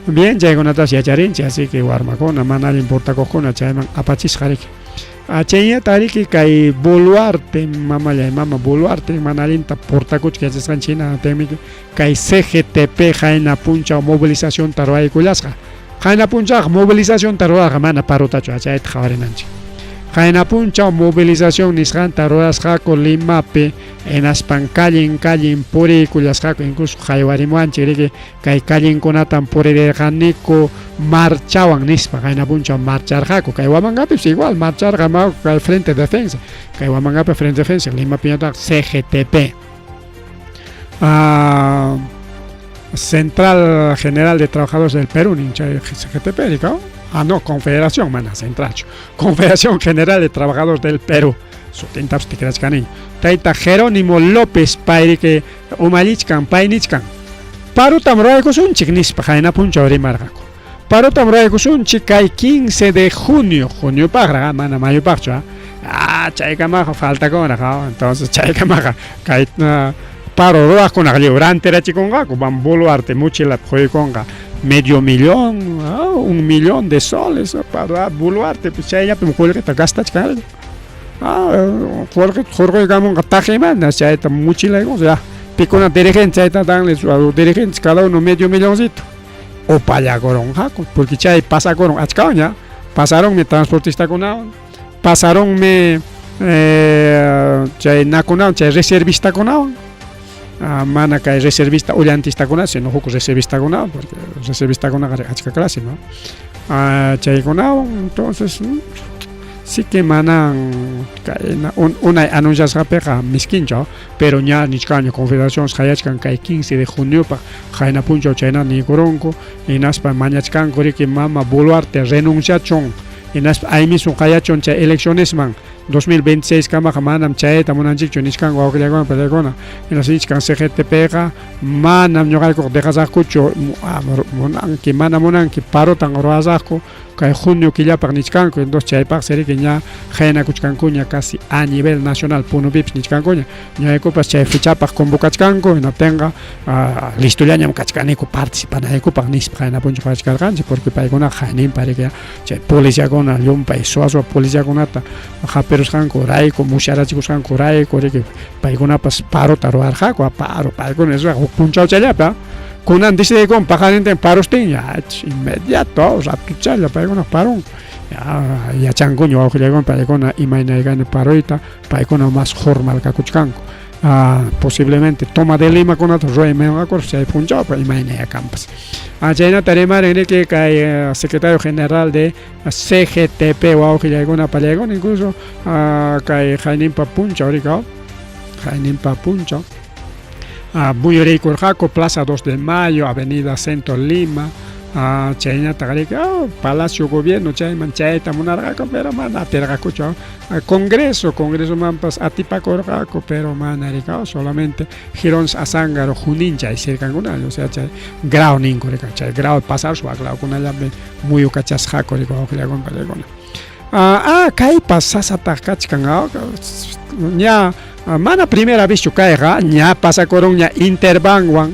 Bien, chaykunatas yacharinchik, así que warmakuna mana allin portakuqkuna chayman apachisqa riki. Chaynata riki kay Boluarte mamallay mama Boluarte mana allinta portakuchka yachasqanchik hina kay CGTP qayna punchaw movilizacionta ruwaykullasqa. Qayna punchawqa movilizacionta rurarqa mana parotachu chayta qhawarinanchik. Qayna punchaw movilización nisqanta rurasqaku Limapi hinaspan callen callen puriykullasqaku incluso haywarimuwanchik riki kay callenkunatam puririrqaniku marchawan nispa qayna punchaw marcharqaku kay Huamangapipas igual marcharqa kay Frente Defensa kay Huamangapi Frente Defensa Limapiñataq CGTP. Central General de Trabajadores del Perú, chay CGTP, rikaw? Ah, no, Confederación, mana Centralchu. Confederación General de Trabajadores del Perú. Sutintapas tikrachkaniña. Tayta Jerónimo López payriki umallichkan, paynichkan. Parotam ruwaykusunchik nispa qayna punchaw rimarqaku. Parotam ruwaykusunchik kay 15 de junio, juniopaqraq, mana mayupaqchu, ah, chaykamaqa faltakunraq, entonces chaykamaqa kay paro ruwaqkunaqa lliw rantirachikunqaku, van Boluarte mochilapi quykunqa medio millón, un millón de soles para Boluarte, pues chayllapim qullqita gastachkan. Qullqita hurquykamunqa taqimana chayta mochilaykunqa ya. Pikuna dirigente chayta danle dirigentes cada uno medio milloncito. Upallakurunqaku, porque chay pasakurun achkawanña, pasarunmi transportistakunawan, pasarunmi chay nakunawan, chay reservistakunawan, mana kay reservista ullantistakuna, sino huk reservistakunawan, porque reservistakunaqa achka clase, ¿no? Chaykunawan, entonces sí que manan unay anunciasqapiqa miskinchu, pero ña nichkanña Confederación qayachkan kay 15 de juniopaq qayna punchaw chayna niykurunku, hinaspa mañachkanku riki mama Boluarte renunciachun, hinaspa aymisun qayachun chay eleccionesman 2026 kamaqa manam chayta munanchikchu nichkanku wawqillakuna pachaykuna, hinaspa nichkan CGTPqa manam ñuqaykuqa dejasaqkuchu, munanki mana munanki parotan ruwasaqku kay junio killapaq nichkanku, entonces chaypaqsi riki ña qaynakuchkankuña casi a nivel nacional Punopipis nichkankuña, ñuqaykupas chay fechapaq convocachkanku, hinaptinqa listollañam kachkaniku participanaykupaq nispa qayna punchaw qawachkarqanchik, porque paykunaqa qayninpa riki chay policiakuna llumpay suwa suwa policiakunata hapirusqanku rayku musyarachikusqanku rayku riki paykunapas parota ruwarqaku, paro paykuna huk punchawchallapi kunan decidikun paqarintin parustin ya inmediato ratuchalla paykuna parunku, yachankuña wawqillaykuna paykuna imaynaykaña paroyta, paykuna más formal kakuchkanku, posiblemente toma de Limakunata ruwaymanqaku chay punchawpa imaynaya kanpas. Chaynata rimarin riki kay secretario general de CGTP wawqillaykuna pallaykuna, incluso kay qayninpa punchaw riki, qayninpa punchaw muyuriykurqaku Plaza 2 de Mayo, Avenida Centro Lima, chaynataq riki Palacio Gobierno chayman chayta munarqaku, pero mana atirqakuchu. Congreso, Congresomanpas atipakurqaku, pero mana riki, solamente Jirón Azángaro, Junín chay cercankuna, o sea chay Grau ninku riki, chay Grau pasar suwaqlawkunallapi muyukachasqaku riki wawqillakuna pallaykuna. Kaypas sasataq kachkan, ña mana primera vezchu kayqa, ña pasakurunña Interbanwan,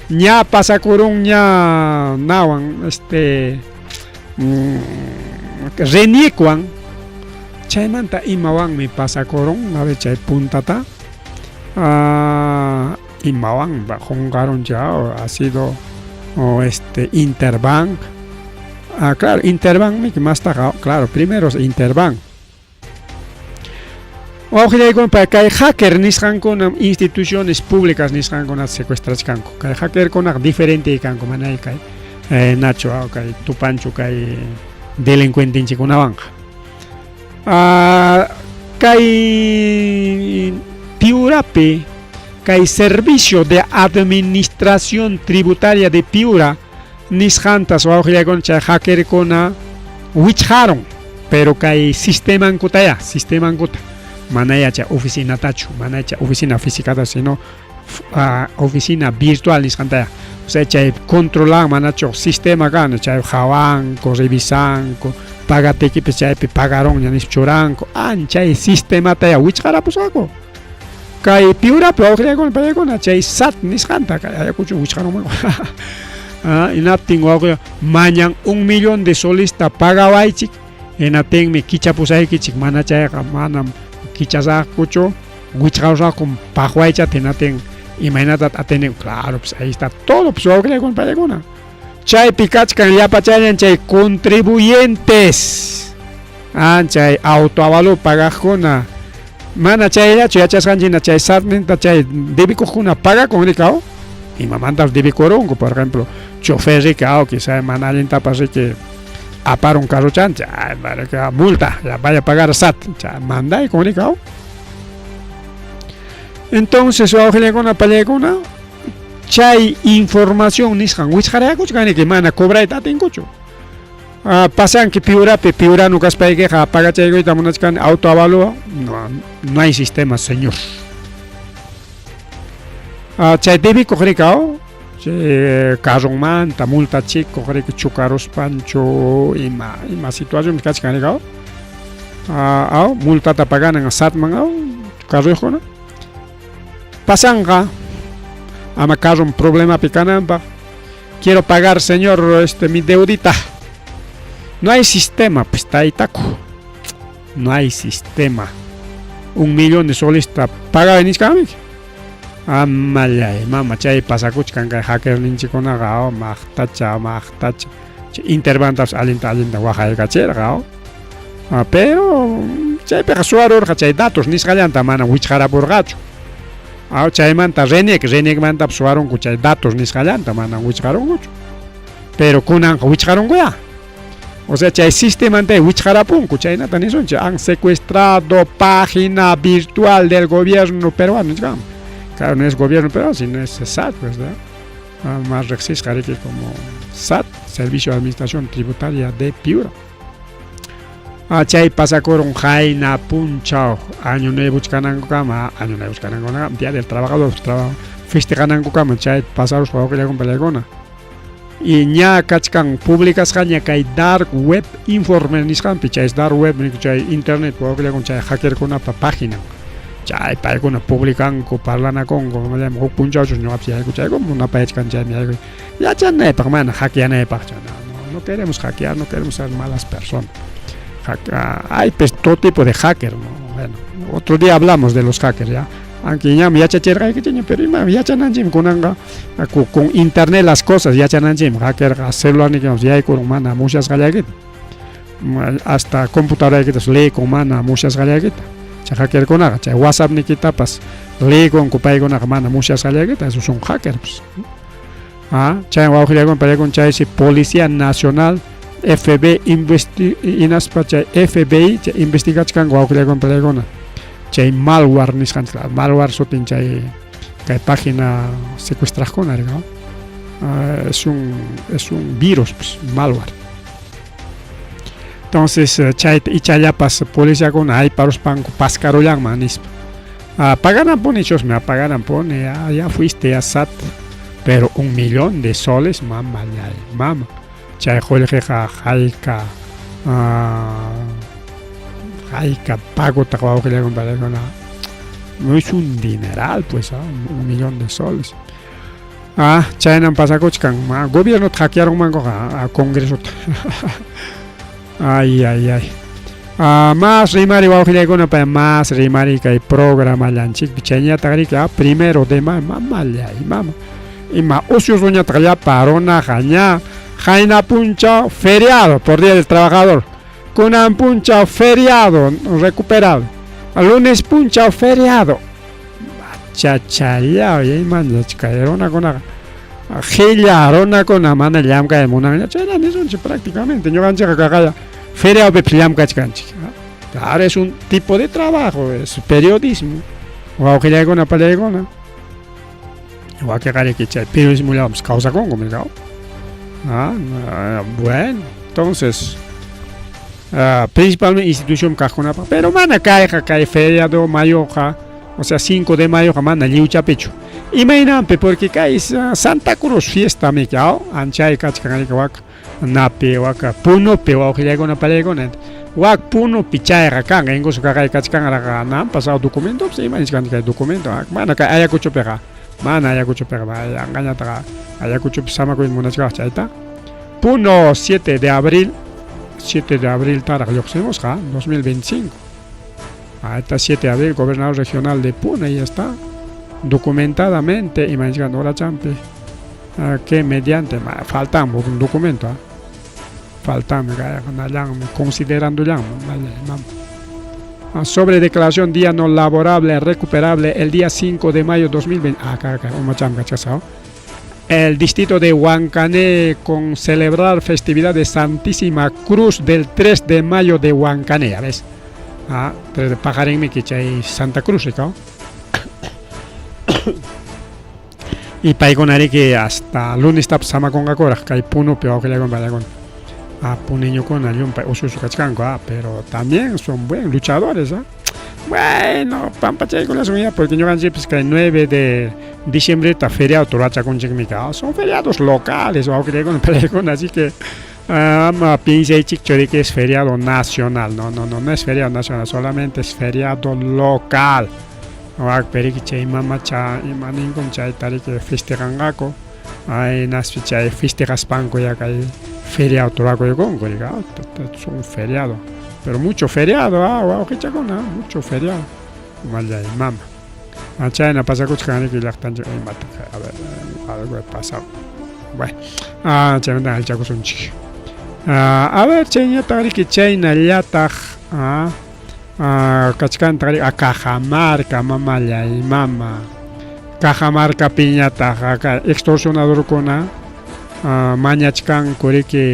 ña pasakurunña nawan Reniecwan, chaymanta imawanmi pasakurun, a ver chay puntata, imawan qunqaruncha, ha sido Interbank, claro, Interbank mastaqa, claro, primero es Interbank. Wawqillaykuna kay hacker nisqankuna instituciones públicas nisqankunata secuestrachkanku, kay hackerkunaqa diferente kanku, mana kay Nacho, kay tupanchu kay delincuentinchikkunawanqa. Kay Piurapi kay Servicio de Administración Tributaria de Piura nisqantas wawqillaykuna chay hackerkuna wichqarun, pero kay sistemankuta sistemankuta mana chay oficinatachu, mana chay oficina físicata, sino oficina virtual nisqantaya, o sea chay controlan manachu sistema kan, chay hawanku, revisanku, pagatikipis chaypi pagarunña nispa churanku, anchay sistemataya wichqarapusqaku. Kay Piurapi wawqillaykuna pallaykuna chay SAT nisqanta kay Ayacucho wichqarunman. Hinaptin wawqi mañan 1 millón de solista pagawaychik, hinaptinmi kichapusaykichik, mana chayqa manam kichasaqkuchu, wichqarusaqkum paqwaychata, hinaptin imaynata atiniku, claro, pues ahí está todo, pues wawqillaykuna pallaykuna. Chaypi kachkan llapachallan chay contribuyentes, chay autoavalu pagaqkuna, mana chayllachu yachasqanchikna chay SATninta chay debikuqkuna pagakun rikaw, imamantas debikurunku, por ejemplo, chofer riki, quizá mana allintapas riki aparun carrochancha, multa, ya vaya a pagar SAT, mandaykun rikaw. Entonces, wawqillaykuna pallaykuna, chay información nisqan wichqarayakuchkan riki, mana cobrayta atinkuchu. Pasanki Piurapi, piurano kaspaykiqa pagachaykuyta munachkani autoavalúo, no, no hay sistema, señor. Chay debikuq rikaw, chay carronmanta multachikuq riki chukaruspanchu ima situación kachkan rikaw, multata paganan SATman carroyuqkuna. Pasanqa Ama carron problemapi kananpaq. Quiero pagar, señor, este mi deudita. No hay sistema, pues taytaku. No hay sistema. 1 millón de solista pagay nichkanmi. Amallay, mama, chay pasakuchkan kay hacker ninchikkunaqa, oh, maqtacha, maqtacha. Chay Interbantapas allinta allinta waqaykachirqa, oh. Ah, pero chaypiqa suwarurqa chay datos nisqallanta, mana wichqarapurqachu. Ah, chaymanta RENIEC, RENIECmantapas suwarunku chay datos nisqallanta, mana wichqarunkuchu. Pero kunanqa wichqarunkuya. O sea, chay sistemanta wichqarapunku, chaynata nisunchik. Han secuestrado página virtual del gobierno peruano, nichkan. Claro, no es gobierno peruano, sino es SAT, pues, ¿verdad? Ah, más riqsisqa riki como SAT, Servicio de Administración Tributaria de Piura. Ah, chay pasakurun qayna punchaw año nuevo kanankukama, año nuevo kanankukama, Día del Trabajador, trabajo, festejanankukama, chay pasarusqa wawqillakuna palaykuna. Y ña kachkan publicasqaña kay dark web informe nisqanpi, chay es dark web, chay internet wawqillakuna, chay hackerkunapa página. Chay paykuna publicanku, parlanakunku, huk punchawchus ñuqapas yaykuchayku, munapayachkan chaymi yaykuy. Yachanaypaq, mana hackeanaypaq, no, no queremos hackear, no queremos ser malas personas. Hay pues todo tipo de hacker, ¿no? Bueno, otro día hablamos de los hackers, ya. Aunque ñam yachachirqaykichikña, pero ima yachananchikmi kunanqa con internet las cosas yachananchikmi. Hackerqa celularnikiman yaykurun mana musyasqallaykita. Hasta computadoraykitapas leekun mana musyasqallaykita. Chay hackerkunaqa chay WhatsAppnikitapas leekunku paykunaqa mana musyasqallaykita, esos son hackers, pues. Ah, chay wawqillaykuna paykuna chaysi Policía Nacional FB investi hinaspa chay FBI chay investigachkanku wawqillaykuna palaykuna. Chay malware nisqanchik, malware sutin chay kay página secuestraqkuna, ¿no? Es un virus, pues, malware. Entonces, chayta ichallapas policiakuna hayparuspanku paskarullanman nispa. Ah, pagananpuni chusmi, pagananpuni, ya, ya fuiste, ya SAT. Pero 1 millón de soles, mama, mama. Chay qullqiqa hayka hayka pagota wawqillakuna. No es un dineral, pues, ¿ah? 1 millón de soles. Ah, chaynam pasakuchkan. Gobierno hackearunmankuqa, a congresota. Ay, ay, ay. Ah, más rimari wawqillaykuna pa más rimari kay programallanchikpi chayñataq riki, ah, primero de mayo, mamallay, mama. Ima ociosoñataq llapa runaqa ña qayna punchaw feriado por Día del Trabajador. Kunan punchaw feriado recuperado. Lunes punchaw feriado. Chachallaw, imalla kay runakunaqa. Qhilla runakuna mana llamkay munanñachu, chayna nisunchik prácticamente. Ñuqanchikqa kaqaya feriadopipas llamkachkanchik. Claro, es un tipo de trabajo, es periodismo. Wawqillaykuna pallaykuna. Wakinqariki chay periodismollawanpas kawsakunku, mirkaw. Ah, bueno, entonces principalmente institución kaqkunapaq, pero mana kayqa kay feriado mayoqa, o sea, 5 de mayoqa mana lliwchapichu. Imaynanpi, porque kay Santa Cruz fiesta miki, anchay kachkan wak napi wak Punupi wawqillaykuna pallaykuna. Wak Punupi chayqa kanqa, incluso kaqay kachkanraq nampas documento, ima nichkan kay documento, mana kay Ayacuchopiqa, mana Ayacuchopiqa, yanqañataqa Ayacuchopi samakuyta munachkaq chayta. Puno 7 de abril, 7 de abril taraq lluqsimusqa 2025. Ahí está 7 de abril, gobernador regional de Puno, ahí está documentadamente, ima nichkan hora champi que mediante faltan un documento, faltan considerando ya sobre declaración día no laborable recuperable el día 5 de mayo 2020. Ah, acá, acá, el distrito de Huancané con celebrar festividad de Santísima Cruz del 3 de mayo de Huancané, ¿ya ves? Ah, 3 de Pajarín, chay Santa Cruz, ¿no? Y paykunariki hasta lunes tapas samakunqakuraq kay Punupi wawqillakuna payllakuna. Ah, puneñokuna llumpay ususu kachkanku, ah, pero también son buen luchadores, ah. Bueno, pampachaykunasun ya, porque ñuqanchikpis kay 9 de diciembre ta feriado rurachakunchikmi, ah, son feriados locales, wawqillakuna pallaykuna, así que ama piensaychikchu de que es feriado nacional. No, no, no, no es feriado nacional, solamente es feriado local. Wakpi riki chay mamacha ima ninkum chayta riki festejanqaku. Hinaspi chay festejaspanku ya kay feriado turakuykunku riki, es un feriado. Pero mucho feriado, wawqichakuna, mucho feriado. Mallay mama. Chayna pasakuchkan riki llaqtanchik imata, a ver, algo he pasado. Bueno, chaymanta alchakusunchik. A ver, chayñataq riki chaynallataq kachkantaq riki Cajamarca, mamallay mama. Cajamarcapiñataq extorsionadorkuna mañachkanku riki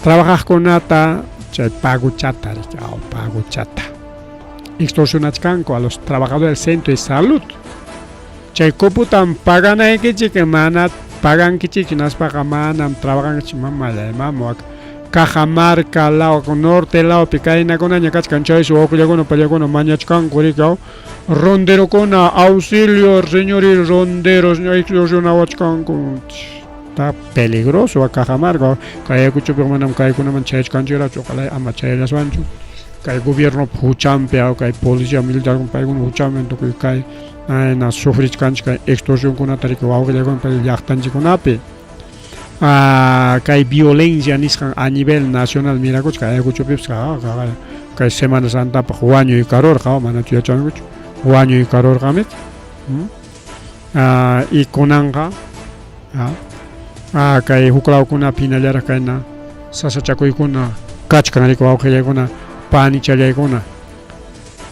trabajaqkunata chay paguchata riki, paguchata. Extorsionachkanku a los trabajadores del centro de salud. Chay cuputam paganaykichik mana pagankichik hinaspaqa manam trabajankichik mamallay mama. Cajamarca law norte lawpi kaynakunaña kachkan chaysi wawqillakuna pallakuna mañachkanku riki ronderokuna auxilio señores ronderos extorsionawachkanku. Está peligroso Cajamarca. Kay Ayacuchopiqa manam kaykunaman chayachkanchikrachu, ojalá ama chayallaswanchu. Kay gobierno huchanpi, kay policía militar paykuna huchanpi tukuy kay ayna sufrichkanchik kay extorsionkunata riki wawqillakuna pay llaqtanchikkunapi. Kay violencia nisqan a nivel nacional mirakuchka Ayacuchopipas kay Semana Santapaq wañuy karurqa, manachu yachankuchu wañuy karurqamiki. Y kunanqa kay huk lawkunapi hinallaraq kayna sasachakuykuna kachkan riki wawqillaykuna panichallaykuna.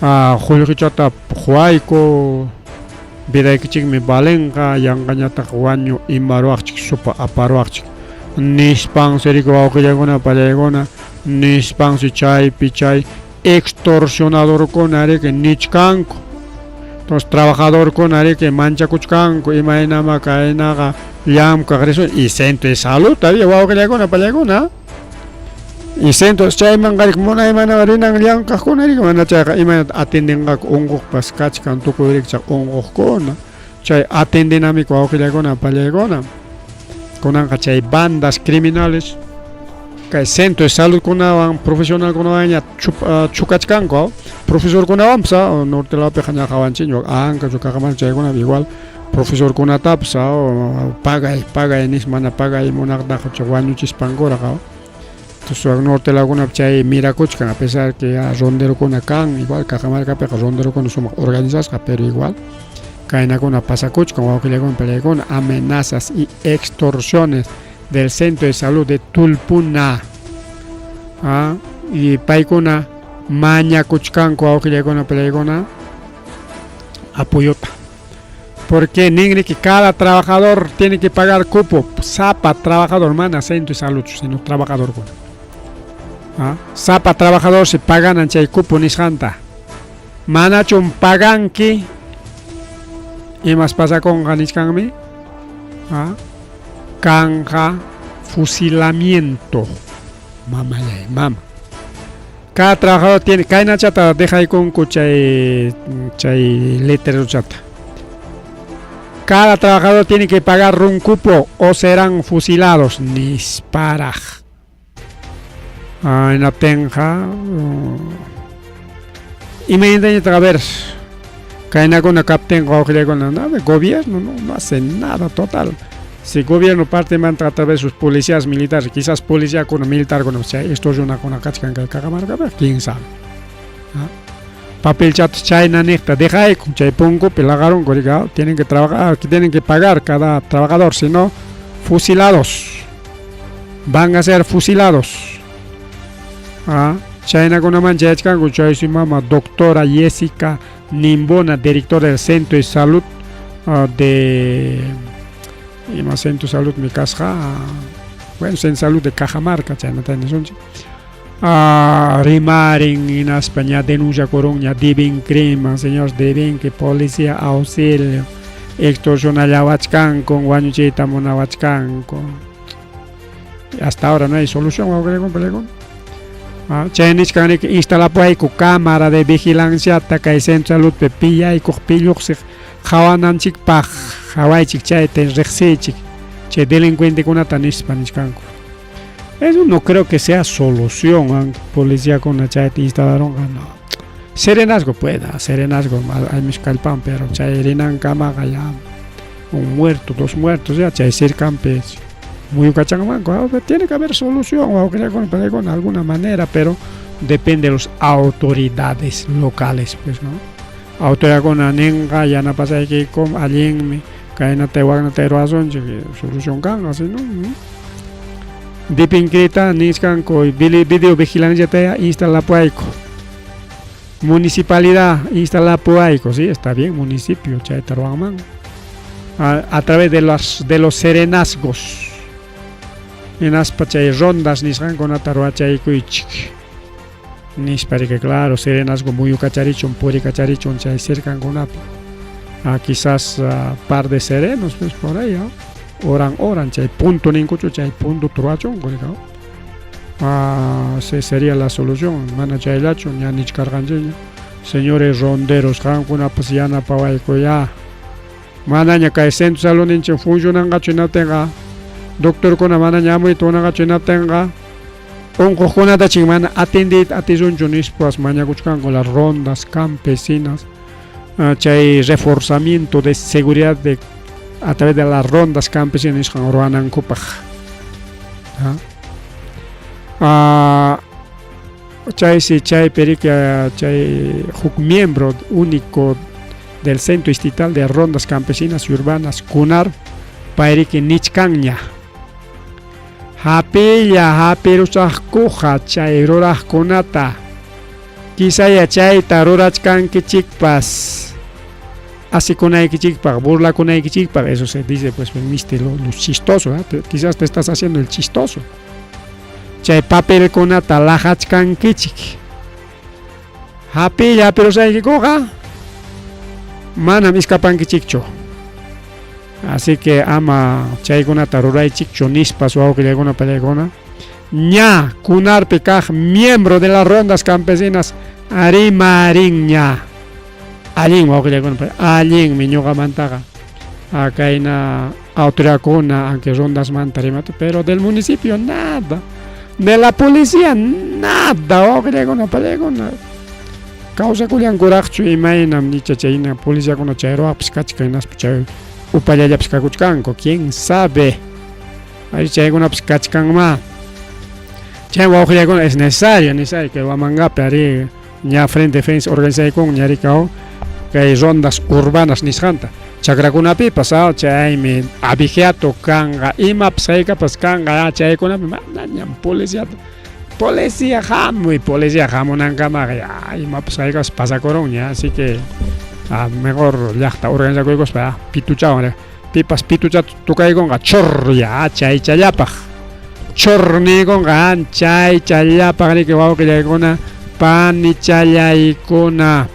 Qullqichata quwayku vidaykichikmi valenqa yanqañataq wañu ima ruwaqchik sopa aparuwaqchik nispansi riki wawqillaykuna pallaykuna nispansi chaypi chay extorsionadorkuna riki nichkanku. Entonces trabajadorkuna riki manchakuchkanku imaynama kaynaqa llamkaq risun y centro de salud todavía wawqillaykuna pallaykuna. Y centro chaymanqa riki munaymana rinan llamkaqkuna riki mana chayqa imaynata atiendenqaku unquqpas kachkan tukuy riki chay unquqkuna chay atiendenamiku wawqillaykuna pallaykuna. Kunanqa chay bandas criminales kay centro de saludkunawan profesionalkunawanña chukachkanku profesorkunawanpas norte lawpiqa ña qawanchikña Ancash Cajamarca chaykunapi igual profesorkunatapas pagay pagay nispa mana pagay munaqtaqa wañuchispankuraq. Entonces norte lawkunapi chay mirakuchkan a pesar que ya ronderokuna kan igual Cajamarcapiqa ronderokuna sumaq organizasqa pero igual kaynakuna pasakuchkan wawqillaykuna palaykuna amenazas y extorsiones del centro de salud de Tulpuna. Y paykuna mañakuchkanku wawqillaykuna palaykuna apoyota. Porque ninriki cada trabajador tiene que pagar cupo, sapa trabajador, mana centro de salud, sino trabajadorkuna. Sapa trabajador si paganan chay cupo nisqanta. Manachum paganki imas pasakunqa nichkanmi kanja fusilamiento. Mamallay mama. Cada trabajador tiene kaynachata dejaykunku chay chay letrerochata. Cada trabajador tiene que pagar un cupo o serán fusilados. Nisparaj. Hinaptinqa imaynañataq a ver kaynakuna kaptinqa wawqillaykuna nada gobierno no hace nada total. Si gobierno partemanta a través de sus policías militares, quizás policíakuna militarkuna chay extorsionakuna kachkan kay Cajamarcapiqa, quién sabe. Papelchata chayna niqta dejaykun chay punkupi laqarunku riki tienen que trabajar, tienen que pagar cada trabajador, si no fusilados. Van a ser fusilados. Chaynakunaman chayachkanku chaysi mama doctora Jessica Nimbona, directora del Centro de Salud de ima Centro de Salud mi kasqa, bueno, Centro de Salud de Cajamarca, chaynata nisunchik. Rimarin hinaspa ña denunciakurunña Devincriman, señor Devinque, policía auxilio, extorsionallawachkanku, wañuchiyta munawachkanku. Hasta ahora no hay solución, wawqillaykuna. Chay nichkan riki instalapuwayku cámara de vigilanciata kay centro de saludpi piyaykuq pilluqsiq qawananchikpaq qawaychik chayta riqsiychik chay delincuentekunata nispa nichkanku. Eso no creo que sea solución, policíakuna chayta instalarunqa no. Serenazgo pueda, serenazgo aymis kallpan, pero chay rinankamaqa ya un muerto, dos muertos ya chay cercanpi muyukachanmanku. Ah, tiene que haber solución, wawqillakuna, panikuna, alguna manera, pero depende de las autoridades locales, pues, ¿no? Autoridadkuna ninqa yanapasaykikum allinmi kaynata waknata ruwasunchik solución kanqa, si no, Dipinkrita nichkanku video vigilanciata instalapuayku. Municipalidad instalapuayku, sí, está bien, municipio, chayta ruwanman. A través de los serenazgos. Hinaspa chay rondas nisqankunata ruwachaykuychik. Nispa riki, claro, serenazgo muyukacharichun, purikacharichun chay cercankunapi. Ah, quizás par de serenos, pues por ahí, ¿no? Oran, oran, chay punto ninkuchu, chay punto ruwachunku, ¿no? Ah, esa sería la solución. Mana chayllachu, ña nichkarqanchikña. Señores ronderos, qamkunapas yanapawayku ya. Manaña kay centro saludninchik funcionanqachu hinaptinqa, doctorkuna manaña hamuyta munanqachu hinaptinqa, unquqkunata chin mana atendiyta atisunchu nispas mañakuchkanku las rondas campesinas, chay reforzamiento de seguridad de a través de las rondas campesinas nisqan ruwanankupaq. Chaysi chaypi riki chay huk miembro único del Centro Distrital de Rondas Campesinas y Urbanas CUNAR payriki nichkanña. Hapilla hapirusaqkuqa chay ruraqkunata quizaya chayta rurachkankichikpas asikunaykichikpaq, burlakunaykichikpaq, eso se dice pues viste lo chistoso, ¿eh? Quizás te estás haciendo el chistoso. Chay papelkunata laqachkankichik. Hapilla hapirusaykikuqa manam iskapankichikchu. Así que ama chaykunata ruraychikchu nispas wawqillaykuna pallaykuna. Ña kunarpi kaq miembro de las rondas campesinas rimarinña. Allin wawqillaykuna, allinmi ñuqamantaqa. Kayna autoridadkuna aunque rondasmanta rimata, pero del municipio nada. De la policía nada, wawqillaykuna pallaykuna. Kawsakullankuraqchu imaynam nicha chayna policiakuna chay ruwaqpas kachkan hinaspa chay upallallapas kakuchkanku, quién sabe. Ay chaykunapas kachkanma. Chay wawqillaykuna es necesario, necesario que Huamangapi ari ña frente defensa organizaykun ña rikaw kay rondas urbanas nisqanta. Chakrakunapipas chaymi abigeato kanqa, imapas haykapas kanqa chaykunapi manañam policiata policía hamuy, policía hamunankamaqa ya imapas haykapas pasakurunña, así que mejor llaqta organizakuykuspa pituchawan pipas pituchata tukaykunqa churr ya chaychallapaq. Churr niykunqa chaychallapaq riki wawqillaykuna panichallaykuna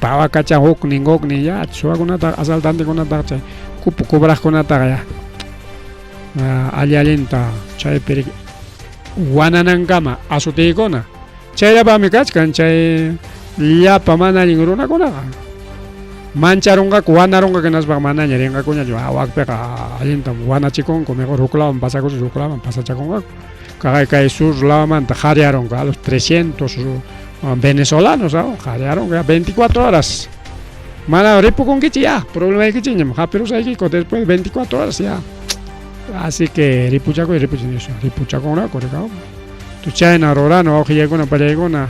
pawakacha huknin huknin ya suwakunata asaltantekunataqa chay cupo cobraqkunataqa ya alli allinta chaypi riki wananankama asutiykuna. Chayllapaqmi kachkan chay llapa mana allin runakunaqa. Mancharunqaku wanarunqaku hinaspaqa manaña rinqakuñachu wakpiqa allintam wanachikunku mejor huklawan pasakuspa huklawan pasachakunqaku. Kay kay sur lawmanta qaryarunku a los 300 venezolanos qaryarunku ya 24 horas. Mana ripukunkichik ya, problemaykichikñam hapirusaykiku después de 24 horas ya. Así que ripuchakuy ripuchakunraku rikaw. Chayna rurana wawqillaykuna pallaykuna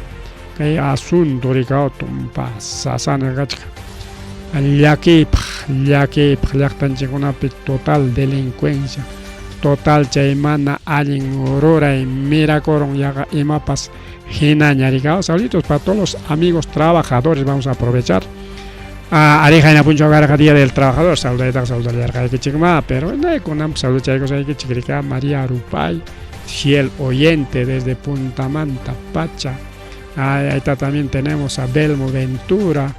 kay asunto rikaw tumpa sasana kachkan. Llakiypaq, llakiypaq llaqtanchikkunapi total delincuencia, total chay mana allin ruray mirakurun yaqa imapas hinaña rikaw. Saluditos para todos los amigos trabajadores, vamos a aprovechar. Ari qayna punchaw karqa Día del Trabajador, saludaytaqa saludallarqaykichikma, pero kunanpas saludachaykusaykichik rika María Rupay, fiel oyente desde Punta Manta, Pacha. Ahí está también tenemos a Belmo Ventura,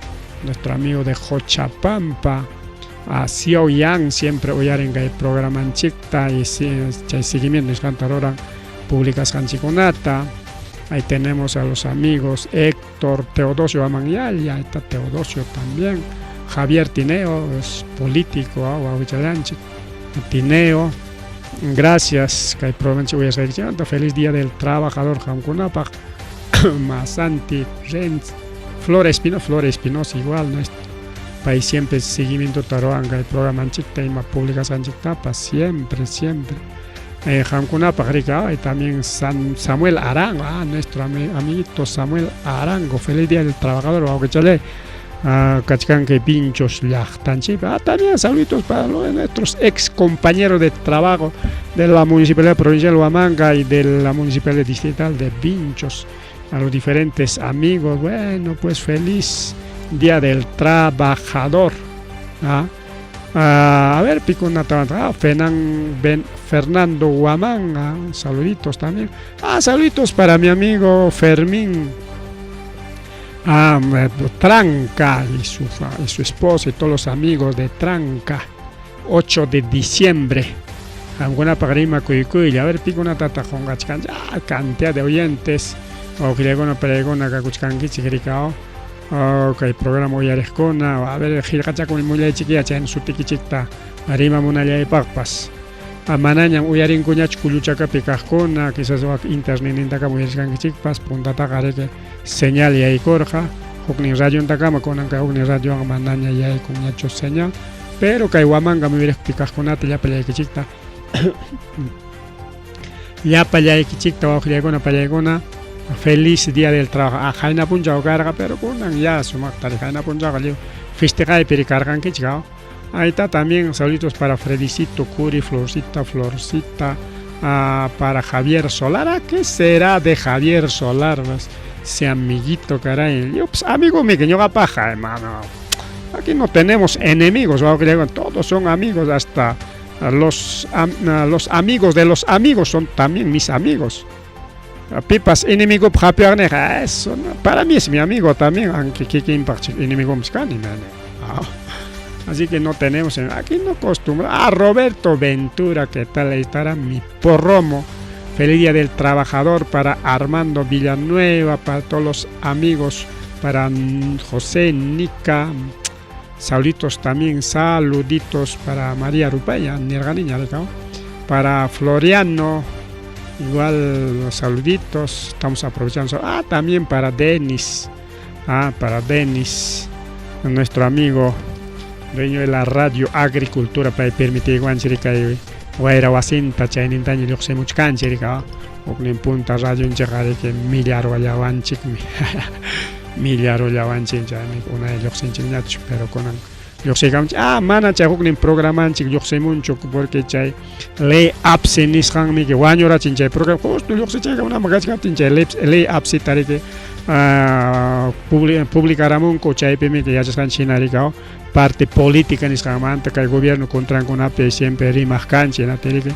nuestro amigo de Jochapampa, a Xiao Yang, siempre uyarin kay programanchikta y chay seguimiento nisqanta ruran publicasqanchikkunata. Ahí tenemos a los amigos Héctor Teodosio Amanyalla, ahí está Teodosio también. Javier Tineo, es político, wawichallanchik. Tineo, gracias, kay programanchik uyasqaykichikmanta. Feliz Día del Trabajador qamkunapaq. Masanti Renz, Flora Espinosa, Flora Espinosa igual, ¿no? Pay siempre seguimientota ruwan kay programanchikta ima publicasqanchiktapas siempre, siempre. Qamkunapaq rika, y también Samuel Arango, ah, nuestro amiguito Samuel Arango, feliz día del trabajador, wawqichalay. Ah, kachkan kay Vinchos llaqtanchikpi. Ah, también saluditos para los, nuestros ex compañeros de trabajo de la Municipalidad Provincial Huamanga y de la Municipalidad Distrital de Vinchos, a los diferentes amigos. Bueno, pues feliz Día del Trabajador. Ah, ah, a ver, pikunata, ah, Fernando Guamán, ah, saluditos también. Ah, saluditos para mi amigo Fermín Tranca y su esposa y todos los amigos de Tranca. 8 de diciembre. Qamkunapaq rimakuykuy. A ver, pikunatata qunqachkanchik. Ah, cantidad de oyentes. Wawqillakuna paykuna kakuchkankichik rikao. Kay programa uyariqkuna. A ver, qillqachakumullaychik chayna sutikichikta rimamunallaypaqpas. Manañam uyarinkuñachu Kulluchakapi kaqkuna, quizás wak internetnintakama uyarishkankichikpas, puntataqa riki señal yaykurqa, huknin radiontakama, kunan kay huknin radiowan manaña yaykunñachu señal, pero kay Huamanga muyuriqpi kaqkunata llapallaykichikta llapallaykichikta wawqillaykuna pallaykuna feliz día del trabajo. Ah, qayna punchaw karqa, pero kunan ya sumaqta qayna punchawqa lliw festejaypi karqankichik. Ahí está también saluditos para Fredicito Curi, Florcita, Florcita, para Javier Solar. Ah, ¿qué será de Javier Solar? Ese amiguito, caray. Yo, pues, amigo mío, que paja, hermano. Aquí no tenemos enemigos, todos son amigos, hasta los amigos de los amigos son también mis amigos. Pipas enemigo eso, para mí es mi amigo también, aunque enemigo ah. Así que no tenemos, aquí no acostumbra. Ah, Roberto Ventura, ¿qué tal? Ahí estará mi porromo. Feliz Día del Trabajador para Armando Villanueva, para todos los amigos, para José Nica. Saluditos también, saluditos para María Rupaya, niña, para Floriano, igual los saluditos, estamos aprovechando. Ah, también para Denis, ah, para Denis, nuestro amigo dueño de la radio Agricultura, para permitir kay wayra wasinta chaynintaña lluqsimuchkanchik huknin punta radionchikqa millarwallawanchikmi millarwallawanchik chaymi unay lluqsinchikñachu pero kunan lluqsiykamunchik. Ah, mana chay huknin programanchik lluqsimunchu porque chay ley APSE nisqanmi wañurachin chay programa justo lluqsichaykamunama kachkaptin chay ley APSE riki publicaramunku chaypimi yachasqanchik hina riki parte política nisqanmanta kay gobierno contrankunapi siempre rimaq kanchik hinaptin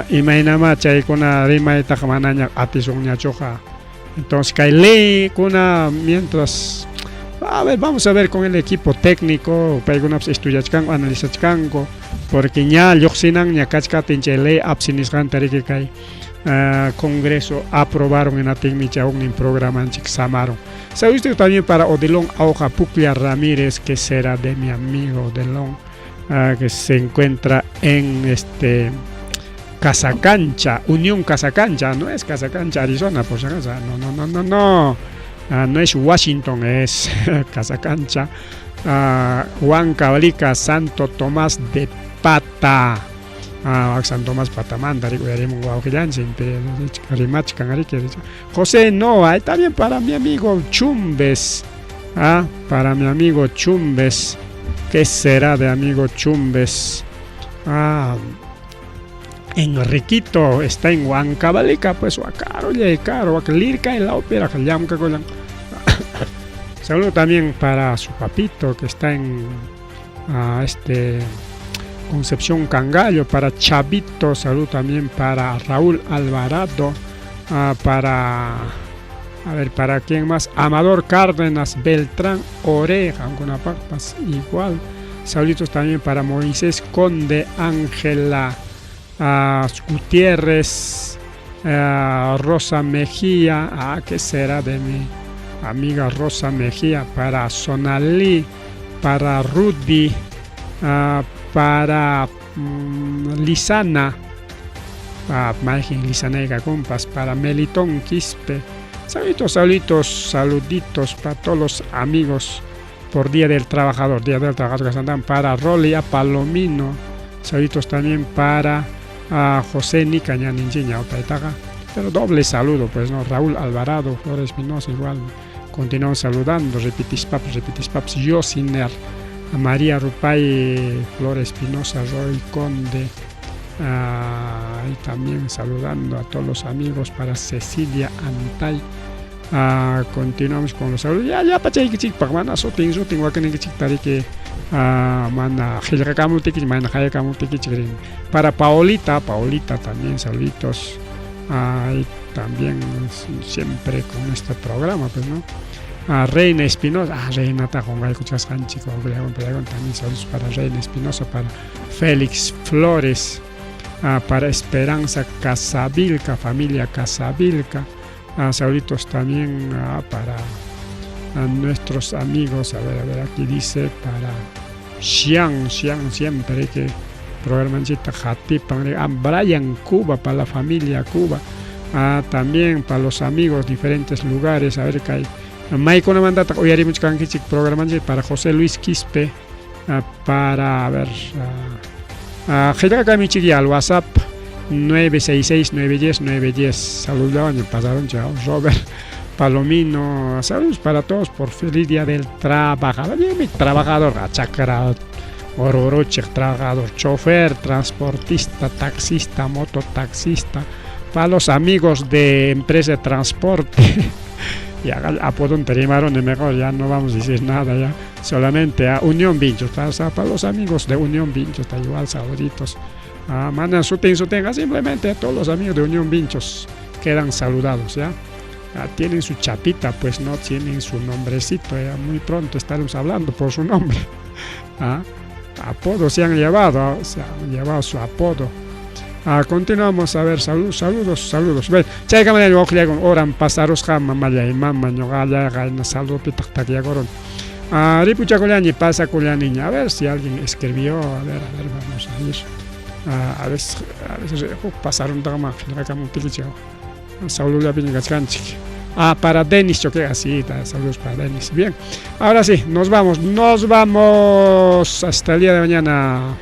imaynama chaykuna rimaytaqa manaña atisunñachuqa. Entonces kay leykuna mientras, a ver, vamos a ver con el equipo técnico, paykunapas estudiachkanku, analizachkanku, porque ña lluqsinanña kachkaptin chay ley APSE nisqanta riki kay Congreso aprobaron hinaptinmi chay huknin programanchik samaron. Saludos también para Odelón Auja Puclla Ramírez, que será de mi amigo Odelón, que se encuentra en este Casacancha, Unión Casacancha, no es Casacancha, Arizona, por si acaso, no, no, no, no, no, no es Washington, es Casacancha, Huancavelica, Santo Tomás de Pata. Ah, San Tomás Patamanta, José Noa, también para mi amigo Chumbes. Ah, para mi amigo Chumbes. ¿Qué será de amigo Chumbes? Ah, Enriquito está en Huancavelica, pues caro, caro, lirca en la ópera, Saludo también para su papito que está en este Concepción Cangallo, para Chavito, saludo también para Raúl Alvarado, para, a ver, para quién más, Amador Cárdenas, Beltrán Oreja, aunque una papas igual. Saluditos también para Moisés Conde, Ángela Gutiérrez, Rosa Mejía, ah, ¿qué será de mi amiga Rosa Mejía? Para Sonalí, para Rudy, para Lisana, Lisana compas, para Melitón Quispe, Saluditos, saluditos, saluditos para todos los amigos por Día del Trabajador, Día del Trabajador que para Rolia Palomino, saluditos también para a José Nica Ñaninchiña, pero doble saludo, pues no, Raúl Alvarado, Flores Espinosa, igual, continuamos saludando, repitispaps, repitispaps, Yosiner, a María Rupay, Flores Espinosa, Roy Conde, y también saludando a todos los amigos para Cecilia Antay. Continuamos con los saludos. Ya, ya, pachaykichikpaq mana sutin sutin wakiniykichikta riki mana qillqakamuptikichik mana qayakamuptikichik rin. Para Paolita, Paolita también saluditos. Y también siempre con este programa, pues, ¿no? A Reina Espinosa, Reina qunqaykuchkasqanchik, también saludos para Reina Espinosa, para Félix Flores, para Esperanza Casavilca, familia Casavilca. Saluditos también para nuestros amigos, a ver, aquí dice para Xian, Xian siempre que programanchita qatipan, Brian Cuba, para la familia Cuba, también para los amigos diferentes lugares, a ver que hay maykunamantataq uyarimuchkankichik programanchik para José Luis Quispe, para, a ver, qillqakamichik al WhatsApp 966 910 910. Saludos, pasaron, chao, Robert Palomino, saludos para todos por feliz día del trabajador. Mi trabajador, chakra, ororoche, trabajador, chofer, transportista, taxista, mototaxista, para los amigos de empresa de transporte. Ya apodo mejor, ya no vamos a decir nada, ya solamente a Unión Vinchos, para los amigos de Unión Vinchos, está igual, saluditos. Mandan sutin sutin, simplemente a todos los amigos de Unión Vinchos quedan saludados, ya. Tienen su chapita, pues no tienen su nombrecito, ya muy pronto estaremos hablando por su nombre. Apodo se han llevado su apodo. Continuamos a ver, saludos, saludos, saludos. Ven, chaykamalla uqllaykun horan pasarusqa mamallay mama ñuqallayqa saludopitaq takyakurun. Ripuchakullani pasakullaniña. A ver si alguien escribió, a ver, vamos a ir. A veces pasaron qillqakamuptikichik saludollapiña kachkanchik. Para Denis Choque, así, saludos para Denis. Bien, ahora sí, nos vamos, nos vamos hasta el día de mañana.